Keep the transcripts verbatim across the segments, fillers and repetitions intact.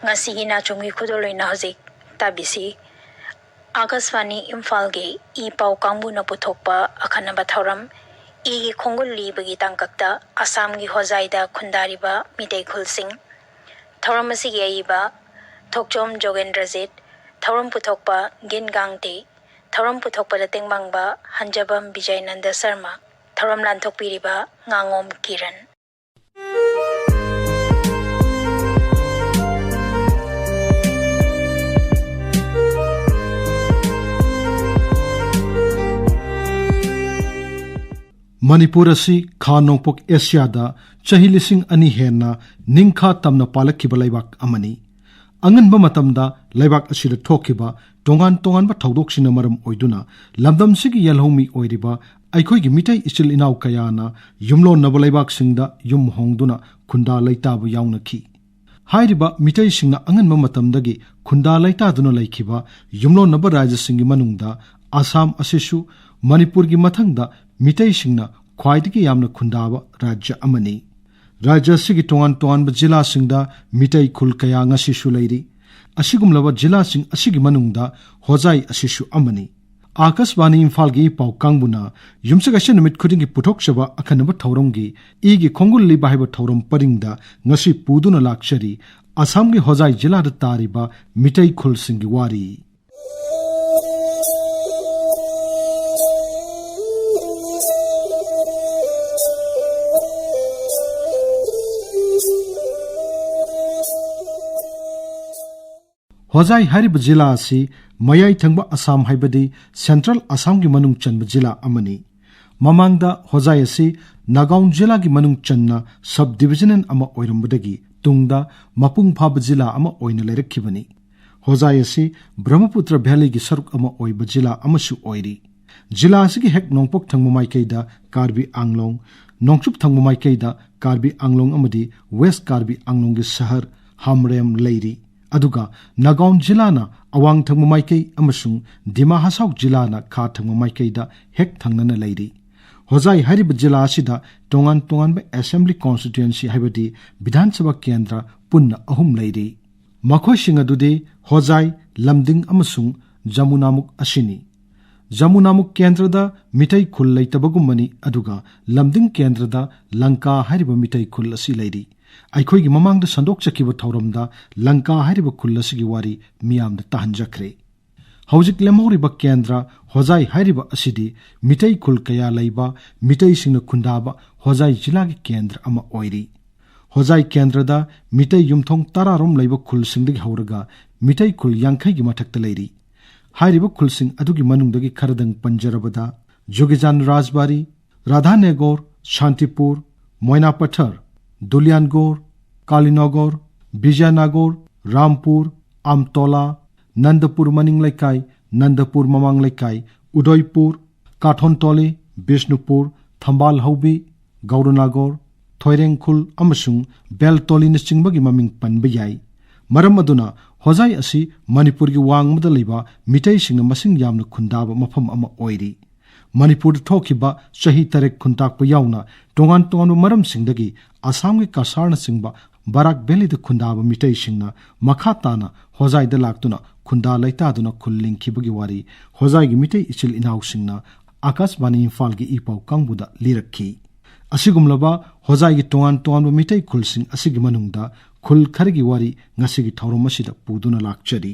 ꯉꯁꯤꯒꯤ ꯅꯥꯆꯣꯝꯒꯤ ꯈꯨꯗꯣꯜ ꯑꯣꯏꯅ ꯍꯧꯖꯤꯛ ꯇꯥꯕꯤꯁꯤ꯫ ꯑꯥꯀꯥꯁꯕꯥꯅꯤ ꯏꯝꯐꯥꯜꯒꯤ ꯏ ꯄꯥꯎ ꯀꯥꯡꯕꯨꯅ ꯄꯨꯊꯣꯛꯄ ꯑꯈꯟꯅꯕ ꯊꯧꯔꯝ, ꯏꯒꯤ ꯈꯣꯡꯒꯨꯜ ꯂꯤꯕꯒꯤ ꯇꯥꯡꯀꯛꯇ ꯑꯁꯥꯝꯒꯤ ꯍꯣꯖꯥꯏꯗ ꯈꯨꯟꯗꯥꯔꯤꯕ ꯃꯤꯇꯩ ꯈꯨꯜꯁꯤꯡ꯫ ꯊꯧꯔꯝ ꯑꯁꯤꯒꯤ ꯑꯏꯕ ꯊꯣꯛꯆꯣꯝ ꯖꯣꯒꯦꯟꯗ꯭ꯔꯖꯤꯠ, ꯊꯧꯔꯝ ꯄꯨꯊꯣꯛꯄ ꯒꯤꯟ ꯒꯥꯡꯇꯦ, ꯊꯧꯔꯝ ꯄꯨꯊꯣꯛꯄꯗ ꯇꯦꯡꯕꯥꯡꯕ ꯍꯟꯖꯕꯝ ꯕꯤꯖꯌꯅꯟꯗ ꯁꯔꯃ, ꯊꯧꯔꯝ ꯂꯥꯟꯊꯣꯛꯄꯤꯔꯤꯕ ꯉꯥꯉꯣꯝ ꯀꯤꯔꯟ꯫ ꯃꯅꯤꯄꯨꯔ ꯑꯁꯤ ꯈꯥ ꯅꯣꯡꯄꯣꯛ ꯑꯦꯁꯤꯌꯥꯗ ꯆꯍꯤ ꯂꯤꯁꯤꯡ ꯑꯅꯤ ꯍꯦꯟꯅ ꯅꯤꯡꯈꯥ ꯇꯝꯅ ꯄꯥꯜꯂꯛꯈꯤꯕ ꯂꯩꯕꯥꯛ ꯑꯃꯅꯤ꯫ ꯑꯉꯟꯕ ꯃꯇꯝꯗ ꯂꯩꯕꯥꯛ ꯑꯁꯤꯗ ꯊꯣꯛꯈꯤꯕ ꯇꯣꯉꯥꯟ ꯇꯣꯉꯥꯟꯕ ꯊꯧꯗꯣꯛꯁꯤꯡꯅ ꯃꯔꯝ ꯑꯣꯏꯗꯨꯅ ꯂꯝꯗꯝꯁꯤꯒꯤ ꯌꯦꯜꯍꯧꯃꯤ ꯑꯣꯏꯔꯤꯕ ꯑꯩꯈꯣꯏꯒꯤ ꯃꯤꯇꯩ ꯏꯆꯤꯜ ꯏꯅꯥꯎ ꯀꯌꯥꯅ ꯌꯨꯝꯂꯣꯟꯅꯕ ꯂꯩꯕꯥꯛꯁꯤꯡꯗ ꯌꯨꯝ ꯍꯣꯡꯗꯨꯅ ꯈꯨꯟꯗꯥ ꯂꯩꯇꯥꯕ ꯌꯥꯎꯅꯈꯤ꯫ ꯍꯥꯏꯔꯤꯕ ꯃꯤꯇꯩꯁꯤꯡꯅ ꯑꯉꯟꯕ ꯃꯇꯝꯗꯒꯤ ꯈꯨꯟꯗꯥ ꯂꯩꯇꯥꯗꯨꯅ ꯂꯩꯈꯤꯕ ꯌꯨꯝꯂꯣꯟꯅꯕ ꯔꯥꯖ꯭ꯌꯁꯤꯡꯒꯤ ꯃꯅꯨꯡꯗ ꯑꯁꯥꯝ ꯑꯁꯤꯁꯨ ꯃꯅꯤꯄꯨꯔꯒꯤ ꯃꯊꯪꯗ ꯃꯤꯇꯩꯁꯤꯡꯅ ꯈ꯭ꯋꯥꯏꯗꯒꯤ ꯌꯥꯝꯅ ꯈꯨꯟꯗꯥꯕ ꯔꯥꯖ꯭ꯌ ꯑꯃꯅꯤ꯫ ꯔꯥꯖ꯭ꯌ ꯑꯁꯤꯒꯤ ꯇꯣꯉꯥꯟ ꯇꯣꯉꯥꯟꯕ ꯖꯤꯂꯥꯁꯤꯡꯗ ꯃꯤꯇꯩ ꯈꯨꯜ ꯀꯌꯥ ꯉꯁꯤꯁꯨ ꯂꯩꯔꯤ꯫ ꯑꯁꯤꯒꯨꯝꯂꯕ ꯖꯤꯂꯥꯁꯤꯡ ꯑꯁꯤꯒꯤ ꯃꯅꯨꯡꯗ ꯍꯣꯖꯥꯏ ꯑꯁꯤꯁꯨ ꯑꯃꯅꯤ꯫ ꯑꯥꯀꯥꯁꯕꯥꯅꯤ ꯏꯝꯐꯥꯜꯒꯤ ꯄꯥꯎ ꯀꯥꯡꯕꯨꯅ ꯌꯨꯝꯁꯀꯩꯁ ꯅꯨꯃꯤꯠ ꯈꯨꯗꯤꯡꯒꯤ ꯄꯨꯊꯣꯛꯆꯕ ꯑꯈꯟꯅꯕ ꯊꯧꯔꯝꯒꯤ ꯏꯒꯤ ꯈꯣꯡꯒꯨꯜ ꯂꯤꯕ ꯍꯥꯏꯕ ꯊꯧꯔꯝ ꯄꯔꯤꯡꯗ ꯉꯁꯤ ꯄꯨꯗꯨꯅ ꯂꯥꯛꯆꯔꯤ ꯑꯁꯥꯝꯒꯤ ꯍꯣꯖꯥꯏ ꯖꯤꯂꯥꯗ ꯇꯥꯔꯤꯕ ꯃꯤꯇꯩ ꯈꯨꯜꯁꯤꯡꯒꯤ ꯋꯥꯔꯤ꯫ ꯍꯣꯖꯥꯏ ꯍꯥꯏꯔꯤꯕ ꯖꯤꯂꯥ ꯑꯁꯤ ꯃꯌꯥꯏ ꯊꯪꯕ ꯑꯁꯥꯝ, ꯍꯥꯏꯕꯗꯤ ꯁꯦꯟꯇ꯭ꯔꯦꯜ ꯑꯁꯥꯝꯒꯤ ꯃꯅꯨꯡ ꯆꯟꯕ ꯖꯤꯂꯥ ꯑꯃꯅꯤ꯫ ꯃꯃꯥꯡꯗ ꯍꯣꯖꯥꯏ ꯑꯁꯤ ꯅꯥꯒꯥꯎꯟ ꯖꯤꯂꯥꯒꯤ ꯃꯅꯨꯡ ꯆꯟꯅ ꯁꯕ ꯗꯤꯕꯤꯖꯅꯦꯜ ꯑꯃ ꯑꯣꯏꯔꯝꯕꯗꯒꯤ ꯇꯨꯡꯗ ꯃꯄꯨꯡ ꯐꯥꯕ ꯖꯤꯂꯥ ꯑꯃ ꯑꯣꯏꯅ ꯂꯩꯔꯛꯈꯤꯕꯅꯤ꯫ ꯍꯣꯖꯥꯏ ꯑꯁꯤ ꯕ꯭ꯔꯍꯃꯄꯨꯇ꯭ꯔ ꯚꯦꯂꯤꯒꯤ ꯁꯔꯨꯛ ꯑꯃ ꯑꯣꯏꯕ ꯖꯤꯂꯥ ꯑꯃꯁꯨ ꯑꯣꯏꯔꯤ꯫ ꯖꯤꯂꯥ ꯑꯁꯤꯒꯤ ꯍꯦꯛ ꯅꯣꯡꯄꯣꯛ ꯊꯪꯕ ꯃꯥꯏꯀꯩꯗ ꯀꯥꯔꯕꯤ ꯑꯥꯡꯂꯣꯡ, ꯅꯣꯡꯆꯨꯞ ꯊꯪꯕ ꯃꯥꯏꯀꯩꯗ ꯀꯥꯔꯕꯤ ꯑꯥꯡꯂꯣꯡ ꯑꯃꯗꯤ ꯋꯦꯁ ꯀꯥꯔꯕꯤ ꯑꯥꯡꯂꯣꯡꯒꯤ ꯁꯍꯔ ꯍꯥꯝꯔꯦꯝ ꯂꯩꯔꯤ꯫ ꯑꯗꯨꯒ ꯅꯥꯒꯥꯎꯟ ꯖꯤꯂꯥꯅ ꯑꯋꯥꯡ ꯊꯪꯕ ꯃꯥꯏꯀꯩ ꯑꯃꯁꯨꯡ ꯗꯤꯃꯥ ꯍꯁꯥꯎ ꯖꯤꯂꯥꯅ ꯈꯥ ꯊꯪꯕ ꯃꯥꯏꯀꯩꯗ ꯍꯦꯛ ꯊꯪꯅꯅ ꯂꯩꯔꯤ꯫ ꯍꯣꯖꯥꯏ ꯍꯥꯏꯔꯤꯕ ꯖꯤꯂꯥ ꯑꯁꯤꯗ ꯇꯣꯉꯥꯟ ꯇꯣꯉꯥꯟꯕ ꯑꯦꯁꯦꯝꯕ꯭ꯂꯤ ꯀꯣꯟꯁꯇꯤꯇ꯭ꯋꯦꯟꯁꯤ, ꯍꯥꯏꯕꯗꯤ ꯕꯤꯙꯥꯟ ꯁꯚꯥ ꯀꯦꯟꯗ꯭ꯔ, ꯄꯨꯟꯅ ꯑꯍꯨꯝ ꯂꯩꯔꯤ꯫ ꯃꯈꯣꯏꯁꯤꯡ ꯑꯗꯨꯗꯤ ꯍꯣꯖꯥꯏ, ꯂꯝꯗꯤꯡ ꯑꯃꯁꯨꯡ ꯖꯃꯨꯅꯥꯃꯨꯛ ꯑꯁꯤꯅꯤ꯫ ꯖꯃꯨꯅꯥꯃꯨꯛ ꯀꯦꯟꯗ꯭ꯔꯗ ꯃꯤꯇꯩ ꯈꯨꯜ ꯂꯩꯇꯕꯒꯨꯝꯕꯅꯤ, ꯑꯗꯨꯒ ꯂꯝꯗꯤꯡ ꯀꯦꯟꯗ꯭ꯔꯗ ꯂꯪꯀꯥ ꯍꯥꯏꯔꯤꯕ ꯃꯤꯇꯩ ꯈꯨꯜ ꯑꯁꯤ ꯂꯩꯔꯤ꯫ ꯑꯩꯈꯣꯏꯒꯤ ꯃꯃꯥꯡꯗ ꯁꯟꯗꯣꯛꯆꯈꯤꯕ ꯊꯧꯔꯝꯗ ꯂꯪꯀꯥ ꯍꯥꯏꯔꯤꯕ ꯈꯨꯜ ꯑꯁꯤꯒꯤ ꯋꯥꯔꯤ ꯃꯤꯌꯥꯝꯗ ꯇꯥꯍꯟꯖꯈ꯭ꯔꯦ꯫ ꯍꯧꯖꯤꯛ ꯂꯦꯝꯍꯧꯔꯤꯕ ꯀꯦꯟꯗ꯭ꯔ ꯍꯣꯖꯥꯏ ꯍꯥꯏꯔꯤꯕ ꯑꯁꯤꯗꯤ ꯃꯤꯇꯩ ꯈꯨꯜ ꯀꯌꯥ ꯂꯩꯕ, ꯃꯤꯇꯩꯁꯤꯡꯅ ꯈꯨꯟꯗꯥꯕ ꯍꯣꯖꯥꯏ ꯖꯤꯂꯥꯒꯤ ꯀꯦꯟꯗ꯭ꯔ ꯑꯃ ꯑꯣꯏꯔꯤ꯫ ꯍꯣꯖꯥꯏ ꯀꯦꯟꯗ꯭ꯔꯗ ꯃꯤꯇꯩ ꯌꯨꯝꯊꯣꯡ ꯇꯔꯥꯔꯣꯝ ꯂꯩꯕ ꯈꯨꯜꯁꯤꯡꯗꯒꯤ ꯍꯧꯔꯒ ꯃꯤꯇꯩ ꯈꯨꯜ ꯌꯥꯡꯈꯩꯒꯤ ꯃꯊꯛꯇ ꯂꯩꯔꯤ꯫ ꯍꯥꯏꯔꯤꯕ ꯈꯨꯜꯁꯤꯡ ꯑꯗꯨꯒꯤ ꯃꯅꯨꯡꯗꯒꯤ ꯈꯔꯗꯪ ꯄꯟꯖꯔꯕꯗ, ꯖꯣꯒꯤꯖꯥꯟ ꯔꯥꯖꯕꯥꯔꯤ, ꯔꯥꯙꯥꯅꯦꯒꯣꯔ, ꯁꯥꯟꯇꯤꯄꯨꯔ, ꯃꯣꯏꯅꯥꯄꯊꯔ, ꯗꯨꯂꯤꯌꯥꯟꯒꯣꯔ, ꯀꯥꯂꯤꯅꯣꯒꯣꯔ, ꯕꯤꯖꯌꯅꯥꯒꯣꯔ, ꯔꯥꯝꯄꯨꯔ, ꯑꯝꯇꯣꯂꯥ, ꯅꯟꯗꯄꯨꯔ ꯃꯅꯤꯡ ꯂꯩꯀꯥꯏ, ꯅꯟꯗꯄꯨꯔ ꯃꯃꯥꯡ ꯂꯩꯀꯥꯏ, ꯎꯗꯣꯏꯄꯨꯔ, ꯀꯥꯊꯣꯟꯇꯣꯂꯤ, ꯕꯤꯁꯅꯨꯄꯨꯔ, ꯊꯝꯕꯥꯜ ꯍꯧꯕꯤ, ꯒꯧꯔꯅꯥꯒꯣꯔ, ꯊꯣꯏꯔꯦꯡꯈꯨꯜ ꯑꯃꯁꯨꯡ ꯕꯦꯜꯇꯣꯂꯤꯅꯆꯤꯡꯕꯒꯤ ꯃꯃꯤꯡ ꯄꯟꯕ ꯌꯥꯏ꯫ ꯃꯔꯝ ꯑꯗꯨꯅ ꯍꯣꯖꯥꯏ ꯑꯁꯤ ꯃꯅꯤꯄꯨꯔꯒꯤ ꯋꯥꯡꯃꯗ ꯂꯩꯕ ꯃꯤꯇꯩꯁꯤꯡꯅ ꯃꯁꯤꯡ ꯌꯥꯝꯅ ꯈꯨꯟꯗꯥꯕ ꯃꯐꯝ ꯑꯃ ꯑꯣꯏꯔꯤ꯫ ꯃꯅꯤꯄꯨꯔꯗ ꯊꯣꯛꯈꯤꯕ ꯆꯍꯤ ꯇꯔꯦꯠ ꯈꯨꯟꯇꯥꯛꯄ ꯌꯥꯎꯅ ꯇꯣꯉꯥꯟ ꯇꯣꯉꯥꯟꯕ ꯃꯔꯝꯁꯤꯡꯗꯒꯤ ꯑꯁꯥꯝꯒꯤ ꯀꯁꯥꯔꯅꯆꯤꯡꯕ ꯕꯔꯥꯛ ꯚꯦꯂꯤꯗ ꯈꯨꯟꯗꯥꯕ ꯃꯤꯇꯩꯁꯤꯡꯅ ꯃꯈꯥ ꯇꯥꯅ ꯍꯣꯖꯥꯏꯗ ꯂꯥꯛꯇꯨꯅ ꯈꯨꯟꯗꯥ ꯂꯩꯇꯥꯗꯨꯅ ꯈꯨꯜ ꯂꯤꯡꯈꯤꯕꯒꯤ ꯋꯥꯔꯤ ꯍꯣꯖꯥꯏꯒꯤ ꯃꯤꯇꯩ ꯏꯆꯤꯜ ꯏꯅꯥꯎꯁꯤꯡꯅ ꯑꯀꯥꯁꯕꯥꯅꯤ ꯏꯝꯐꯥꯜꯒꯤ ꯏ ꯄꯥꯎ ꯀꯥꯡꯕꯨꯗ ꯂꯤꯔꯛꯈꯤ꯫ ꯑꯁꯤꯒꯨꯝꯂꯕ ꯍꯣꯖꯥꯏꯒꯤ ꯇꯣꯉꯥꯟ ꯇꯣꯉꯥꯟꯕ ꯃꯤꯇꯩ ꯈꯨꯜꯁꯤꯡ ꯑꯁꯤꯒꯤ ꯃꯅꯨꯡꯗ ꯈꯨꯜ ꯈꯔꯒꯤ ꯋꯥꯔꯤ ꯉꯁꯤꯒꯤ ꯊꯧꯔꯝ ꯑꯁꯤꯗ ꯄꯨꯗꯨꯅ ꯂꯥꯛꯆꯔꯤ꯫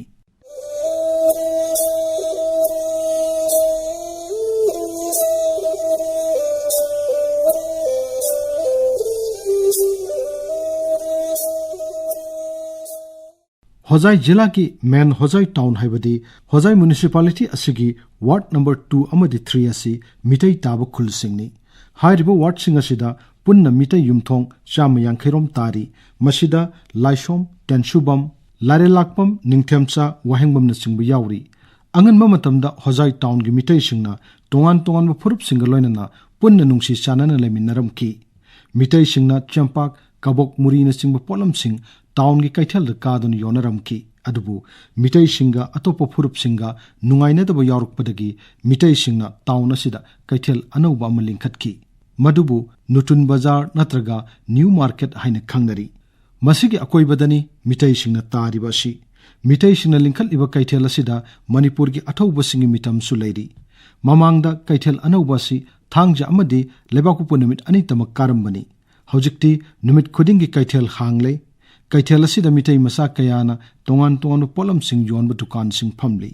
ꯍꯣꯖꯥꯏ ꯖꯤꯂꯥꯒꯤ ꯃꯦꯟ ꯍꯣꯖꯥꯏ ꯇꯥꯎꯟ ꯍꯥꯏꯕꯗꯤ ꯍꯣꯖꯥꯏ ꯃ꯭ꯌꯨꯅꯤꯁꯤꯄꯥꯂꯤꯇꯤ ꯑꯁꯤꯒꯤ ꯋꯥꯔꯗ ꯅꯝꯕꯔ ꯇꯨ ꯑꯃꯗꯤ ꯊ꯭ꯔꯤ ꯑꯁꯤ ꯃꯤꯇꯩ ꯇꯥꯕ ꯈꯨꯜꯁꯤꯡꯅꯤ꯫ ꯍꯥꯏꯔꯤꯕ ꯋꯥꯔꯗꯁꯤꯡ ꯑꯁꯤꯗ ꯄꯨꯟꯅ ꯃꯤꯇꯩ ꯌꯨꯝꯊꯣꯡ ꯆꯥꯝꯃ ꯌꯥꯡꯈꯩ ꯔꯣꯝ ꯇꯥꯔꯤ꯫ ꯃꯁꯤꯗ ꯂꯥꯏꯁꯣꯝ, ꯇꯦꯟꯁꯨꯕꯝ, ꯂꯥꯏꯔꯦꯜꯂꯥꯛꯄꯝ, ꯅꯤꯡꯊꯦꯝꯆꯥ, ꯋꯥꯍꯦꯡꯕꯝꯅꯆꯤꯡꯕ ꯌꯥꯎꯔꯤ꯫ ꯑꯉꯟꯕ ꯃꯇꯝꯗ ꯍꯣꯖꯥꯏ ꯇꯥꯎꯟꯒꯤ ꯃꯤꯇꯩꯁꯤꯡꯅ ꯇꯣꯉꯥꯟ ꯇꯣꯉꯥꯟꯕ ꯐꯨꯔꯨꯞꯁꯤꯡꯒ ꯂꯣꯏꯅꯅ ꯄꯨꯟꯅ ꯅꯨꯡꯁꯤ ꯆꯥꯟꯅꯅ ꯂꯩꯃꯤꯟꯅꯔꯝꯈꯤ꯫ ꯃꯤꯇꯩꯁꯤꯡꯅ ꯆꯦꯡꯄꯥꯛ, ꯀꯕꯣꯛ, ꯃꯨꯔꯤꯅꯆꯤꯡꯕ ꯄꯣꯠꯂꯝꯁꯤꯡ ꯇꯥꯎꯟꯒꯤ ꯀꯩꯊꯦꯜꯗ ꯀꯥꯗꯨꯅ ꯌꯣꯟꯅꯔꯝꯈꯤ꯫ ꯑꯗꯨꯕꯨ ꯃꯤꯇꯩꯁꯤꯡꯒ ꯑꯇꯣꯞꯄ ꯐꯨꯔꯨꯞꯁꯤꯡꯒ ꯅꯨꯡꯉꯥꯏꯅꯗꯕ ꯌꯥꯎꯔꯛꯄꯗꯒꯤ ꯃꯤꯇꯩꯁꯤꯡꯅ ꯇꯥꯎꯟ ꯑꯁꯤꯗ ꯀꯩꯊꯦꯜ ꯑꯅꯧꯕ ꯑꯃ ꯂꯤꯡꯈꯠꯈꯤ꯫ ꯃꯗꯨꯕꯨ ꯅꯨꯇꯨꯟ ꯕꯖꯥꯔ ꯅꯠꯇ꯭ꯔꯒ ꯅ꯭ꯌꯨ ꯃꯥꯔꯀꯦꯠ ꯍꯥꯏꯅ ꯈꯪꯅꯔꯤ꯫ ꯃꯁꯤꯒꯤ ꯑꯀꯣꯏꯕꯗꯅꯤ ꯃꯤꯇꯩꯁꯤꯡꯅ ꯇꯥꯔꯤꯕ ꯑꯁꯤ꯫ ꯃꯤꯇꯩꯁꯤꯡꯅ ꯂꯤꯡꯈꯠꯂꯤꯕ ꯀꯩꯊꯦꯜ ꯑꯁꯤꯗ ꯃꯅꯤꯄꯨꯔꯒꯤ ꯑꯊꯧꯕꯁꯤꯡꯒꯤ ꯃꯤꯇꯝꯁꯨ ꯂꯩꯔꯤ꯫ ꯃꯃꯥꯡꯗ ꯀꯩꯊꯦꯜ ꯑꯅꯧꯕ ꯑꯁꯤ ꯊꯥꯡꯖ ꯑꯃꯗꯤ ꯂꯩꯕꯥꯛꯄꯣꯛꯄ ꯅꯨꯃꯤꯠ ꯑꯅꯤꯇꯃꯛ ꯀꯥꯔꯝꯕꯅꯤ꯫ ꯍꯧꯖꯤꯛꯇꯤ ꯅꯨꯃꯤꯠ ꯈꯨꯗꯤꯡꯒꯤ ꯀꯩꯊꯦꯜ ꯍꯥꯡꯂꯦ꯫ ꯀꯩꯊꯦꯜ ꯑꯁꯤꯗ ꯃꯤꯇꯩ ꯃꯆꯥ ꯀꯌꯥꯅ ꯇꯣꯉꯥꯟ ꯇꯣꯉꯥꯟꯕ ꯄꯣꯠꯂꯝꯁꯤꯡ ꯌꯣꯟꯕ ꯗꯨꯀꯥꯟꯁꯤꯡ ꯐꯝꯂꯤ꯫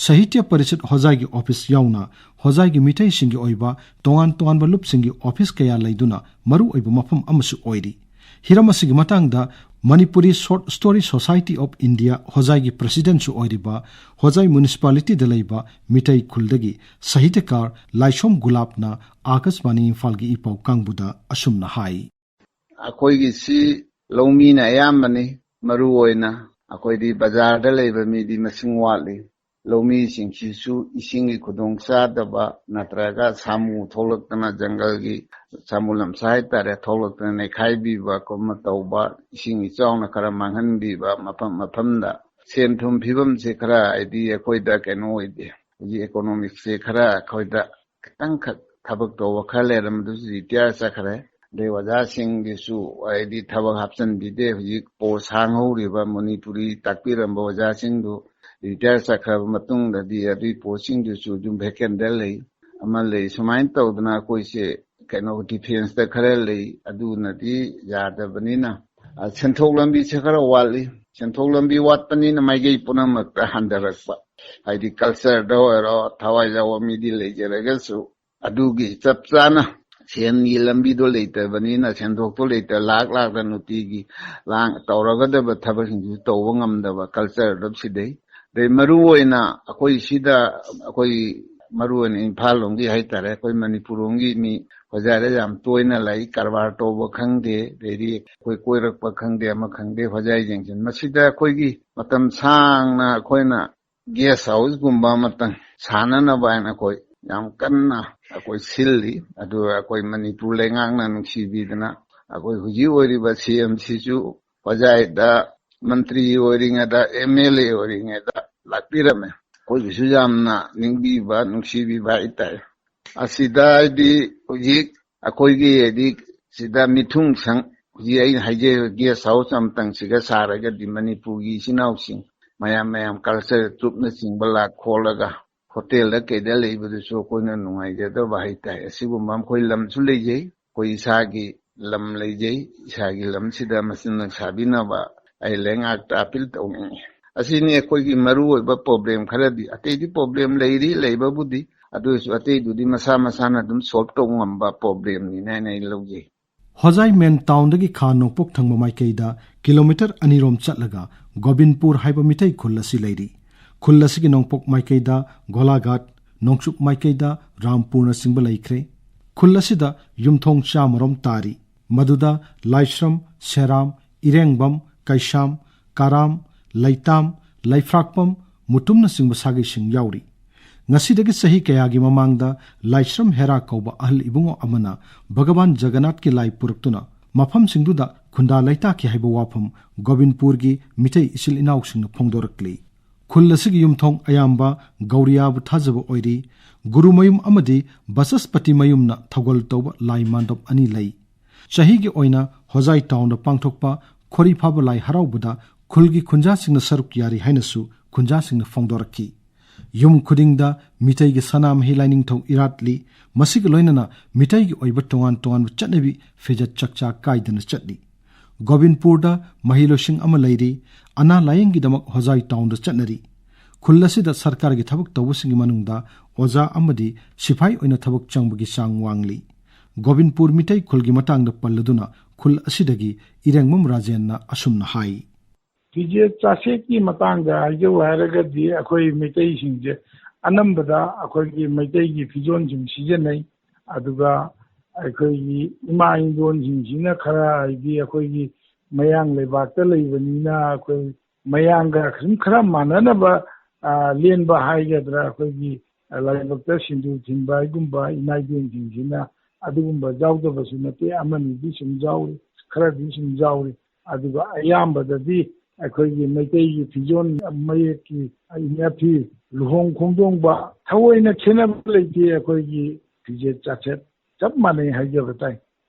ꯁꯥꯍꯤꯇ꯭ꯌ ꯄꯔꯤꯁꯠ ꯍꯣꯖꯥꯏꯒꯤ ꯑꯣꯐꯤꯁ ꯌꯥꯎꯅ ꯍꯣꯖꯥꯏꯒꯤ ꯃꯤꯇꯩꯁꯤꯡꯒꯤ ꯑꯣꯏꯕ ꯇꯣꯉꯥꯟ ꯇꯣꯉꯥꯟꯕ ꯂꯨꯞꯁꯤꯡꯒꯤ ꯑꯣꯐꯤꯁ ꯀꯌꯥ ꯂꯩꯗꯨꯅ ꯃꯔꯨꯑꯣꯏꯕ ꯃꯐꯝ ꯑꯃꯁꯨ ꯑꯣꯏꯔꯤ꯫ ꯍꯤꯔꯝ ꯑꯁꯤꯒꯤ ꯃꯇꯥꯡꯗ Manipuri Short Story Society of India ꯍꯣꯖꯥꯏꯒꯤ ꯄ꯭ꯔꯁꯤꯗꯦꯟꯠꯁꯨ ꯑꯣꯏꯔꯤꯕ ꯍꯣꯖꯥꯏ ꯃ꯭ꯌꯨꯅꯤꯁꯤꯄꯥꯂꯤꯇꯤꯗ ꯂꯩꯕ ꯃꯤꯇꯩ ꯈꯨꯜꯗꯒꯤ ꯁꯥꯍꯤꯇ꯭ꯌꯀꯥꯔ ꯂꯥꯏꯁꯣꯝ ꯒꯨꯂꯥꯞꯅ ꯑꯥꯀꯥꯁꯕꯥꯅꯤ ꯏꯝꯐꯥꯜꯒꯤ ꯏ ꯄꯥꯎ ꯀꯥꯡꯕꯨꯗ ꯑꯁꯨꯝꯅ ꯍꯥꯏ꯫ ꯑꯩꯈꯣꯏꯒꯤꯁꯤ ꯂꯧꯃꯤꯅ ꯑꯌꯥꯝꯕꯅꯤ꯫ ꯃꯔꯨ ꯑꯣꯏꯅ ꯑꯩꯈꯣꯏꯗꯤ ꯕꯖꯥꯔꯗ ꯂꯩꯕ ꯃꯤꯗꯤ ꯃꯁꯤꯡ ꯋꯥꯠꯂꯤ꯫ ꯂꯧꯃꯤꯁꯤꯡꯁꯤꯁꯨ ꯏꯁꯤꯡꯒꯤ ꯈꯨꯗꯣꯡꯆꯥꯗꯕ ꯅꯠꯇ꯭ꯔꯒ ꯁꯥꯃꯨ ꯊꯣꯛꯂꯛꯇꯅ, ꯖꯪꯒꯜꯒꯤ ꯁꯥꯃꯨ ꯂꯝꯁꯥ ꯍꯥꯏꯇꯥꯔꯦ, ꯊꯣꯛꯂꯛꯇꯅ ꯅꯩꯈꯥꯏꯕꯤꯕ ꯀꯨꯝꯕ ꯇꯧꯕ, ꯏꯁꯤꯡ ꯏꯆꯥꯎꯅ ꯈꯔ ꯃꯥꯡꯍꯟꯕꯤꯕ, ꯃꯐꯝ ꯃꯐꯝꯗ ꯁꯦꯟ ꯊꯨꯝ ꯐꯤꯕꯝꯁꯦ ꯈꯔ ꯍꯥꯏꯗꯤ ꯑꯩꯈꯣꯏꯗ ꯀꯩꯅꯣ ꯑꯣꯏꯗꯦ꯫ ꯍꯧꯖꯤꯛ ꯏꯀꯣꯅꯣꯃꯤꯛꯁꯦ ꯈꯔ ꯑꯩꯈꯣꯏꯗ ꯈꯤꯇꯪꯈꯛ ꯊꯕꯛ ꯇꯧꯕ ꯈꯔ ꯂꯩꯔꯝꯕꯗꯨꯁꯨ ꯔꯤꯇꯥꯌꯔ ꯆꯠꯈ꯭ꯔꯦ꯫ ꯑꯗꯩ ꯑꯣꯖꯥꯁꯤꯡꯒꯤꯁꯨ ꯍꯥꯏꯗꯤ ꯊꯕꯛ ꯍꯥꯞꯆꯤꯟꯕꯤꯗꯦ꯫ ꯍꯧꯖꯤꯛ ꯄꯣꯁ ꯍꯥꯡꯍꯧꯔꯤꯕ ꯃꯅꯤꯄꯨꯔꯤ ꯇꯥꯛꯄꯤꯔꯝꯕ ꯑꯣꯖꯥꯁꯤꯡꯗꯨ ꯔꯤꯇꯥꯌꯔ ꯆꯠꯈ꯭ꯔꯕ ꯃꯇꯨꯡꯗꯗꯤ ꯑꯗꯨꯒꯤ ꯄꯣꯁꯁꯤꯡꯗꯨꯁꯨ ꯑꯗꯨꯝ ꯚꯦꯀꯦꯟꯗ ꯂꯩ, ꯑꯃ ꯂꯩ꯫ ꯁꯨꯃꯥꯏꯅ ꯇꯧꯗꯅ ꯑꯩꯈꯣꯏꯁꯦ ꯀꯩꯅꯣ ꯗꯤꯐꯦꯟꯁꯇ ꯈꯔ ꯂꯩ, ꯑꯗꯨꯅꯗꯤ ꯌꯥꯗꯕꯅꯤꯅ, ꯑ, ꯁꯦꯟꯊꯣꯛ ꯂꯝꯕꯤꯁꯦ ꯈꯔ ꯋꯥꯠꯂꯤ꯫ ꯁꯦꯟꯊꯣꯛ ꯂꯝꯕꯤ ꯋꯥꯠꯄꯅꯤꯅ ꯃꯥꯏꯀꯩ ꯄꯨꯝꯅꯃꯛꯇ ꯍꯟꯊꯔꯛꯄ, ꯍꯥꯏꯗꯤ ꯀꯜꯆꯔꯗ ꯑꯣꯏꯔꯣ, ꯊꯋꯥꯏ ꯌꯥꯎꯕ ꯃꯤꯗꯤ ꯂꯩꯖꯔꯒꯁꯨ, ꯑꯗꯨꯒꯤ ꯆꯞ ꯆꯥꯅ ꯁꯦꯟꯒꯤ ꯂꯝꯕꯤꯗꯣ ꯂꯩꯇꯕꯅꯤꯅ, ꯁꯦꯟꯊꯣꯛꯇꯣ ꯂꯩꯇ, ꯂꯥꯛ ꯂꯥꯛꯇ ꯅꯨꯡꯇꯤꯒꯤ ꯂꯥꯡ-, ꯇꯧꯔꯒꯗꯕ ꯊꯕꯛꯁꯤꯡꯁꯨ ꯇꯧꯕ ꯉꯝꯗꯕ ꯀꯜꯆꯔꯗꯣ ꯁꯤꯗꯩ꯫ ꯑꯗꯩ ꯃꯔꯨ ꯑꯣꯏꯅ ꯑꯩꯈꯣꯏ ꯁꯤꯗ, ꯑꯩꯈꯣꯏ ꯃꯔꯨ ꯑꯣꯏꯅ ꯏꯝꯐꯥꯜ ꯂꯣꯝꯒꯤ ꯍꯥꯏꯇꯥꯔꯦ, ꯑꯩꯈꯣꯏ ꯃꯅꯤꯄꯨꯔ ꯂꯣꯝꯒꯤ ꯃꯤ ꯍꯣꯖꯥꯏꯗ ꯌꯥꯝ ꯇꯣꯏꯅ ꯂꯥꯛꯏ, ꯀꯔꯕꯥꯔ ꯇꯧꯕ ꯈꯪꯗꯦ, ꯑꯗꯩꯗꯤ ꯑꯩꯈꯣꯏ ꯀꯣꯏꯔꯛꯄ ꯈꯪꯗꯦ, ꯑꯃ ꯈꯪꯗꯦ, ꯍꯣꯖꯥꯏ ꯌꯦꯡꯁꯤꯟ꯫ ꯃꯁꯤꯗ ꯑꯩꯈꯣꯏꯒꯤ ꯃꯇꯝ ꯁꯥꯡꯅ ꯑꯩꯈꯣꯏꯅ ꯒꯦꯁ ꯍꯥꯎꯁꯀꯨꯝꯕ ꯑꯃꯇꯪ ꯁꯥꯟꯅꯅꯕ ꯍꯥꯏꯅ ꯑꯩꯈꯣꯏ ꯌꯥꯝ ꯀꯟꯅ ꯑꯩꯈꯣꯏ ꯁꯤꯜꯂꯤ꯫ ꯑꯗꯨꯒ ꯑꯩꯈꯣꯏ ꯃꯅꯤꯄꯨꯔ ꯂꯩꯉꯥꯛꯅ ꯅꯨꯡꯁꯤꯕꯤꯗꯅ ꯑꯩꯈꯣꯏ ꯍꯧꯖꯤꯛ ꯑꯣꯏꯔꯤꯕ ꯁꯤ ꯑꯦꯝ ꯁꯤꯁꯨ ꯍꯣꯖꯥꯏꯗ ꯃꯟꯇ꯭ꯔꯤ ꯑꯣꯏꯔꯤꯉꯩꯗ, ꯑꯦꯝ ꯑꯦꯜ ꯑꯦ ꯑꯣꯏꯔꯤꯉꯩꯗ ꯂꯥꯛꯄꯤꯔꯝꯃꯦ꯫ ꯑꯩꯈꯣꯏꯒꯤꯁꯨ ꯌꯥꯝꯅ ꯅꯤꯡꯕꯤꯕ, ꯅꯨꯡꯁꯤꯕꯤꯕ ꯍꯥꯏꯇꯥꯔꯦ꯫ ꯑꯁꯤꯗ ꯍꯥꯏꯗꯤ ꯍꯧꯖꯤꯛ ꯑꯩꯈꯣꯏꯒꯤ ꯍꯥꯏꯗꯤ ꯁꯤꯗ ꯃꯤꯊꯨꯡ ꯁꯪ-, ꯍꯧꯖꯤꯛ ꯑꯩꯅ ꯍꯥꯏꯖꯔꯤꯕ guest house ꯑꯃꯇꯪꯁꯤꯒ ꯁꯥꯔꯒꯗꯤ ꯃꯅꯤꯄꯨꯔꯒꯤ ꯏꯆꯤꯟ ꯏꯅꯥꯎꯁꯤꯡ ꯃꯌꯥꯝ ꯃꯌꯥꯝ culture troupeꯅꯆꯤꯡꯕ ꯂꯥꯛ ꯈꯣꯠꯂꯒ hotelꯗ ꯀꯩꯗ ꯂꯩꯕꯗꯨꯁꯨ ꯑꯩꯈꯣꯏꯅ ꯅꯨꯡꯉꯥꯏꯖꯗꯕ ꯍꯥꯏꯇꯥꯔꯦ꯫ ꯑꯁꯤꯒꯨꯝꯕ ꯑꯃ ꯑꯩꯈꯣꯏ ꯂꯝꯁꯨ ꯂꯩꯖꯩ, ꯑꯩꯈꯣꯏ ꯏꯁꯥꯒꯤ ꯂꯝ ꯂꯩꯖꯩ, ꯏꯁꯥꯒꯤ ꯂꯝꯁꯤꯗ ꯃꯆꯤꯟ ꯁꯥꯕꯤꯅꯕ ꯑꯩ ꯂꯩꯉꯥꯛꯇ appeal ꯇꯧꯅꯤꯡꯉꯤ꯫ ꯑꯁꯤꯅꯤ ꯑꯩꯈꯣꯏꯒꯤ ꯃꯔꯨꯑꯣꯏꯕ problem ꯈꯔꯗꯤ꯫ ꯑꯇꯩꯗꯤ problem ꯂꯩꯔꯤ, ꯂꯩꯕꯕꯨꯗꯤ, ꯑꯗꯨ ꯑꯣꯏꯔꯁꯨ ꯑꯇꯩꯗꯨꯗꯤ ꯃꯁꯥ ꯃꯁꯥꯅ ꯑꯗꯨꯝ solve ꯇꯧꯕ ꯉꯝꯕ problemꯅꯤꯅ ꯍꯥꯏꯅ ꯑꯩ ꯂꯧꯖꯩ꯫ ꯍꯣꯖꯥꯏ main townꯗꯒꯤ ꯈꯥ ꯅꯣꯡꯄꯣꯛ ꯊꯪꯕ ꯃꯥꯏꯀꯩꯗ kilometre ꯑꯅꯤꯔꯣꯝ ꯆꯠꯂꯒ ꯒꯣꯕꯤꯟꯄꯨꯔ ꯍꯥꯏꯕ ꯃꯤꯇꯩ ꯈꯨꯜ ꯑꯁꯤ ꯂꯩꯔꯤ꯫ ꯈꯨꯜ ꯑꯁꯤꯒꯤ ꯅꯣꯡꯄꯣꯛ ꯃꯥꯏꯀꯩꯗ ꯒꯣꯂꯥꯘꯥꯠ, ꯅꯣꯡꯆꯨꯞ ꯃꯥꯏꯀꯩꯗ ꯔꯥꯝꯄꯨꯔꯅꯆꯤꯡꯕ ꯂꯩꯈ꯭ꯔꯦ꯫ ꯈꯨꯜ ꯑꯁꯤꯗ ꯌꯨꯝꯊꯣꯡ ꯆꯥꯝꯃꯔꯣꯝ ꯇꯥꯔꯤ꯫ ꯃꯗꯨꯗ ꯂꯥꯏꯁ꯭ꯔꯝ, ꯁꯦꯔꯥꯝ, ꯏꯔꯦꯡꯕꯝ, ꯀꯩꯁꯥꯝ, ꯀꯥꯔꯥꯝ, ꯂꯩꯇꯥꯝ, ꯂꯩꯐ꯭ꯔꯥꯛꯄꯝ, ꯃꯨꯇꯨꯝꯅꯆꯤꯡꯕ ꯁꯥꯒꯩꯁꯤꯡ ꯌꯥꯎꯔꯤ꯫ ꯉꯁꯤꯗꯒꯤ ꯆꯍꯤ ꯀꯌꯥꯒꯤ ꯃꯃꯥꯡꯗ ꯂꯥꯏꯁ꯭ꯔꯝ ꯍꯦꯔꯥ ꯀꯧꯕ ꯑꯍꯜ ꯏꯕꯨꯡꯉꯣ ꯑꯃꯅ ꯚꯒꯕꯥꯟ ꯖꯒꯟꯅꯥꯊꯀꯤ ꯂꯥꯏ ꯄꯨꯔꯛꯇꯨꯅ ꯃꯐꯝꯁꯤꯡꯗꯨꯗ ꯈꯨꯟꯗꯥ ꯂꯩꯇꯥꯈꯤ ꯍꯥꯏꯕ ꯋꯥꯐꯝ ꯒꯣꯕꯤꯟꯄꯨꯔꯒꯤ ꯃꯤꯇꯩ ꯏꯆꯤꯜ ꯏꯅꯥꯎꯁꯤꯡꯅ ꯐꯣꯡꯗꯣꯔꯛꯂꯤ꯫ ꯈꯨꯜ ꯑꯁꯤꯒꯤ ꯌꯨꯝꯊꯣꯡ ꯑꯌꯥꯝꯕ ꯒꯧꯔꯤꯌꯥꯕꯨ ꯊꯥꯖꯕ ꯑꯣꯏꯔꯤ꯫ ꯒꯨꯔꯨꯃꯌꯨꯝ ꯑꯃꯗꯤ ꯕꯆꯁꯄꯇꯤ ꯃꯌꯨꯝꯅ ꯊꯧꯒꯜ ꯇꯧꯕ ꯂꯥꯏ ꯃꯥꯟꯗꯞ ꯑꯅꯤ ꯂꯩ꯫ ꯆꯍꯤꯒꯤ ꯑꯣꯏꯅ ꯍꯣꯖꯥꯏ townꯗ ꯄꯥꯡꯊꯣꯛꯄ ꯈꯣꯔꯤ ꯐꯥꯕ ꯂꯥꯏ ꯍꯔꯥꯎꯕꯗ ꯈꯨꯜꯒꯤ ꯈꯨꯟꯖꯥꯁꯤꯡꯅ ꯁꯔꯨꯛ ꯌꯥꯔꯤ ꯍꯥꯏꯅꯁꯨ ꯈꯨꯟꯖꯥꯁꯤꯡꯅ ꯐꯣꯡꯗꯣꯔꯛꯈꯤ꯫ ꯌꯨꯝ ꯈꯨꯗꯤꯡꯗ ꯃꯤꯇꯩꯒꯤ ꯁꯅꯥꯃꯍꯤ ꯂꯥꯏꯅꯤꯡꯊꯧ ꯏꯔꯥꯠꯂꯤ꯫ ꯃꯁꯤꯒ ꯂꯣꯏꯅꯅ ꯃꯤꯇꯩꯒꯤ ꯑꯣꯏꯕ ꯇꯣꯉꯥꯟ ꯇꯣꯉꯥꯟꯕ ꯆꯠꯅꯕꯤ ꯐꯤꯖꯦꯠ ꯆꯥꯛꯆꯥ ꯀꯥꯏꯗꯅ ꯆꯠꯂꯤ꯫ ꯒꯣꯕꯤꯟꯄꯨꯔꯗ ꯃꯍꯩ ꯂꯣꯏꯁꯪ ꯑꯃ ꯂꯩꯔꯤ꯫ ꯑꯅꯥ ꯂꯥꯌꯦꯡꯒꯤꯗꯃꯛ ꯍꯣꯖꯥꯏ townꯗ ꯆꯠꯅꯔꯤ꯫ ꯈꯨꯜ ꯑꯁꯤꯗ ꯁꯔꯀꯥꯔꯒꯤ ꯊꯕꯛ ꯇꯧꯕꯁꯤꯡꯒꯤ ꯃꯅꯨꯡꯗ ꯑꯣꯖꯥ ꯑꯃꯗꯤ ꯁꯤꯐꯥꯏ ꯑꯣꯏꯅ ꯊꯕꯛ ꯆꯪꯕꯒꯤ ꯆꯥꯡ ꯋꯥꯡꯂꯤ꯫ ꯒꯣꯕꯤꯟꯄꯨꯔ ꯃꯤꯇꯩ ꯈꯨꯜꯒꯤ ꯃꯇꯥꯡꯗ ꯄꯜꯂꯗꯨꯅ ꯈꯨꯜ ꯑꯁꯤꯗꯒꯤ ꯏꯔꯦꯡꯕꯝ ꯔꯥꯖꯦꯟꯅ ꯑꯁꯨꯝꯅ ꯍꯥꯏ꯫ ꯐꯤꯖꯦꯠ ꯆꯥꯁꯦꯠꯀꯤ ꯃꯇꯥꯡꯗ ꯍꯥꯏꯖꯧ ꯍꯥꯏꯔꯒꯗꯤ ꯑꯩꯈꯣꯏ ꯃꯩꯇꯩꯁꯤꯡꯁꯦ ꯑꯅꯝꯕꯗ ꯑꯩꯈꯣꯏꯒꯤ ꯃꯩꯇꯩꯒꯤ ꯐꯤꯖꯣꯜꯁꯤꯡ ꯁꯤꯖꯤꯟꯅꯩ꯫ ꯑꯗꯨꯒ ꯑꯩꯈꯣꯏꯒꯤ ꯏꯃꯥ ꯏꯟꯗꯣꯟꯁꯤꯡꯁꯤꯅ ꯈꯔ ꯍꯥꯏꯗꯤ ꯑꯩꯈꯣꯏꯒꯤ ꯃꯌꯥꯡ ꯂꯩꯕꯥꯛꯇ ꯂꯩꯕꯅꯤꯅ ꯑꯩꯈꯣꯏ ꯃꯌꯥꯡꯒ ꯁꯨꯝ ꯈꯔ ꯃꯥꯟꯅꯅꯕ, ꯑ, ꯂꯦꯟꯕ ꯍꯥꯏꯒꯗ꯭ꯔꯥ, ꯑꯩꯈꯣꯏꯒꯤ ꯂꯥꯏꯕꯛꯇ ꯁꯤꯟꯗꯨꯔ ꯊꯤꯟꯕ ꯍꯥꯏꯒꯨꯝꯕ ꯏꯃꯥ ꯏꯕꯦꯟꯁꯤꯡꯁꯤꯅ ꯑꯗꯨꯒꯨꯝꯕ ꯌꯥꯎꯗꯕꯁꯨ ꯅꯠꯇꯦ, ꯑꯃꯅꯤꯗꯤ ꯁꯨꯝ ꯌꯥꯎꯔꯤ, ꯈꯔꯗꯤ ꯁꯨꯝ ꯌꯥꯎꯔꯤ꯫ ꯑꯗꯨꯒ ꯑꯌꯥꯝꯕꯗꯗꯤ ꯑꯩꯈꯣꯏꯒꯤ ꯃꯩꯇꯩꯒꯤ ꯐꯤꯖꯣꯜ, ꯃꯌꯦꯛꯀꯤ ꯏꯅꯐꯤ, ꯂꯨꯍꯣꯡ ꯈꯣꯡꯗꯣꯡꯕ ꯊꯑꯣꯏꯅ ꯈꯦꯠꯅꯕ ꯂꯩꯇꯦ꯫ ꯑꯩꯈꯣꯏꯒꯤ ꯐꯤꯖꯦꯠ ꯆꯥꯁꯦꯠ ꯆꯞ ꯃꯥꯟꯅꯩ ꯍꯥꯏꯖꯕ ꯇꯥꯏ꯫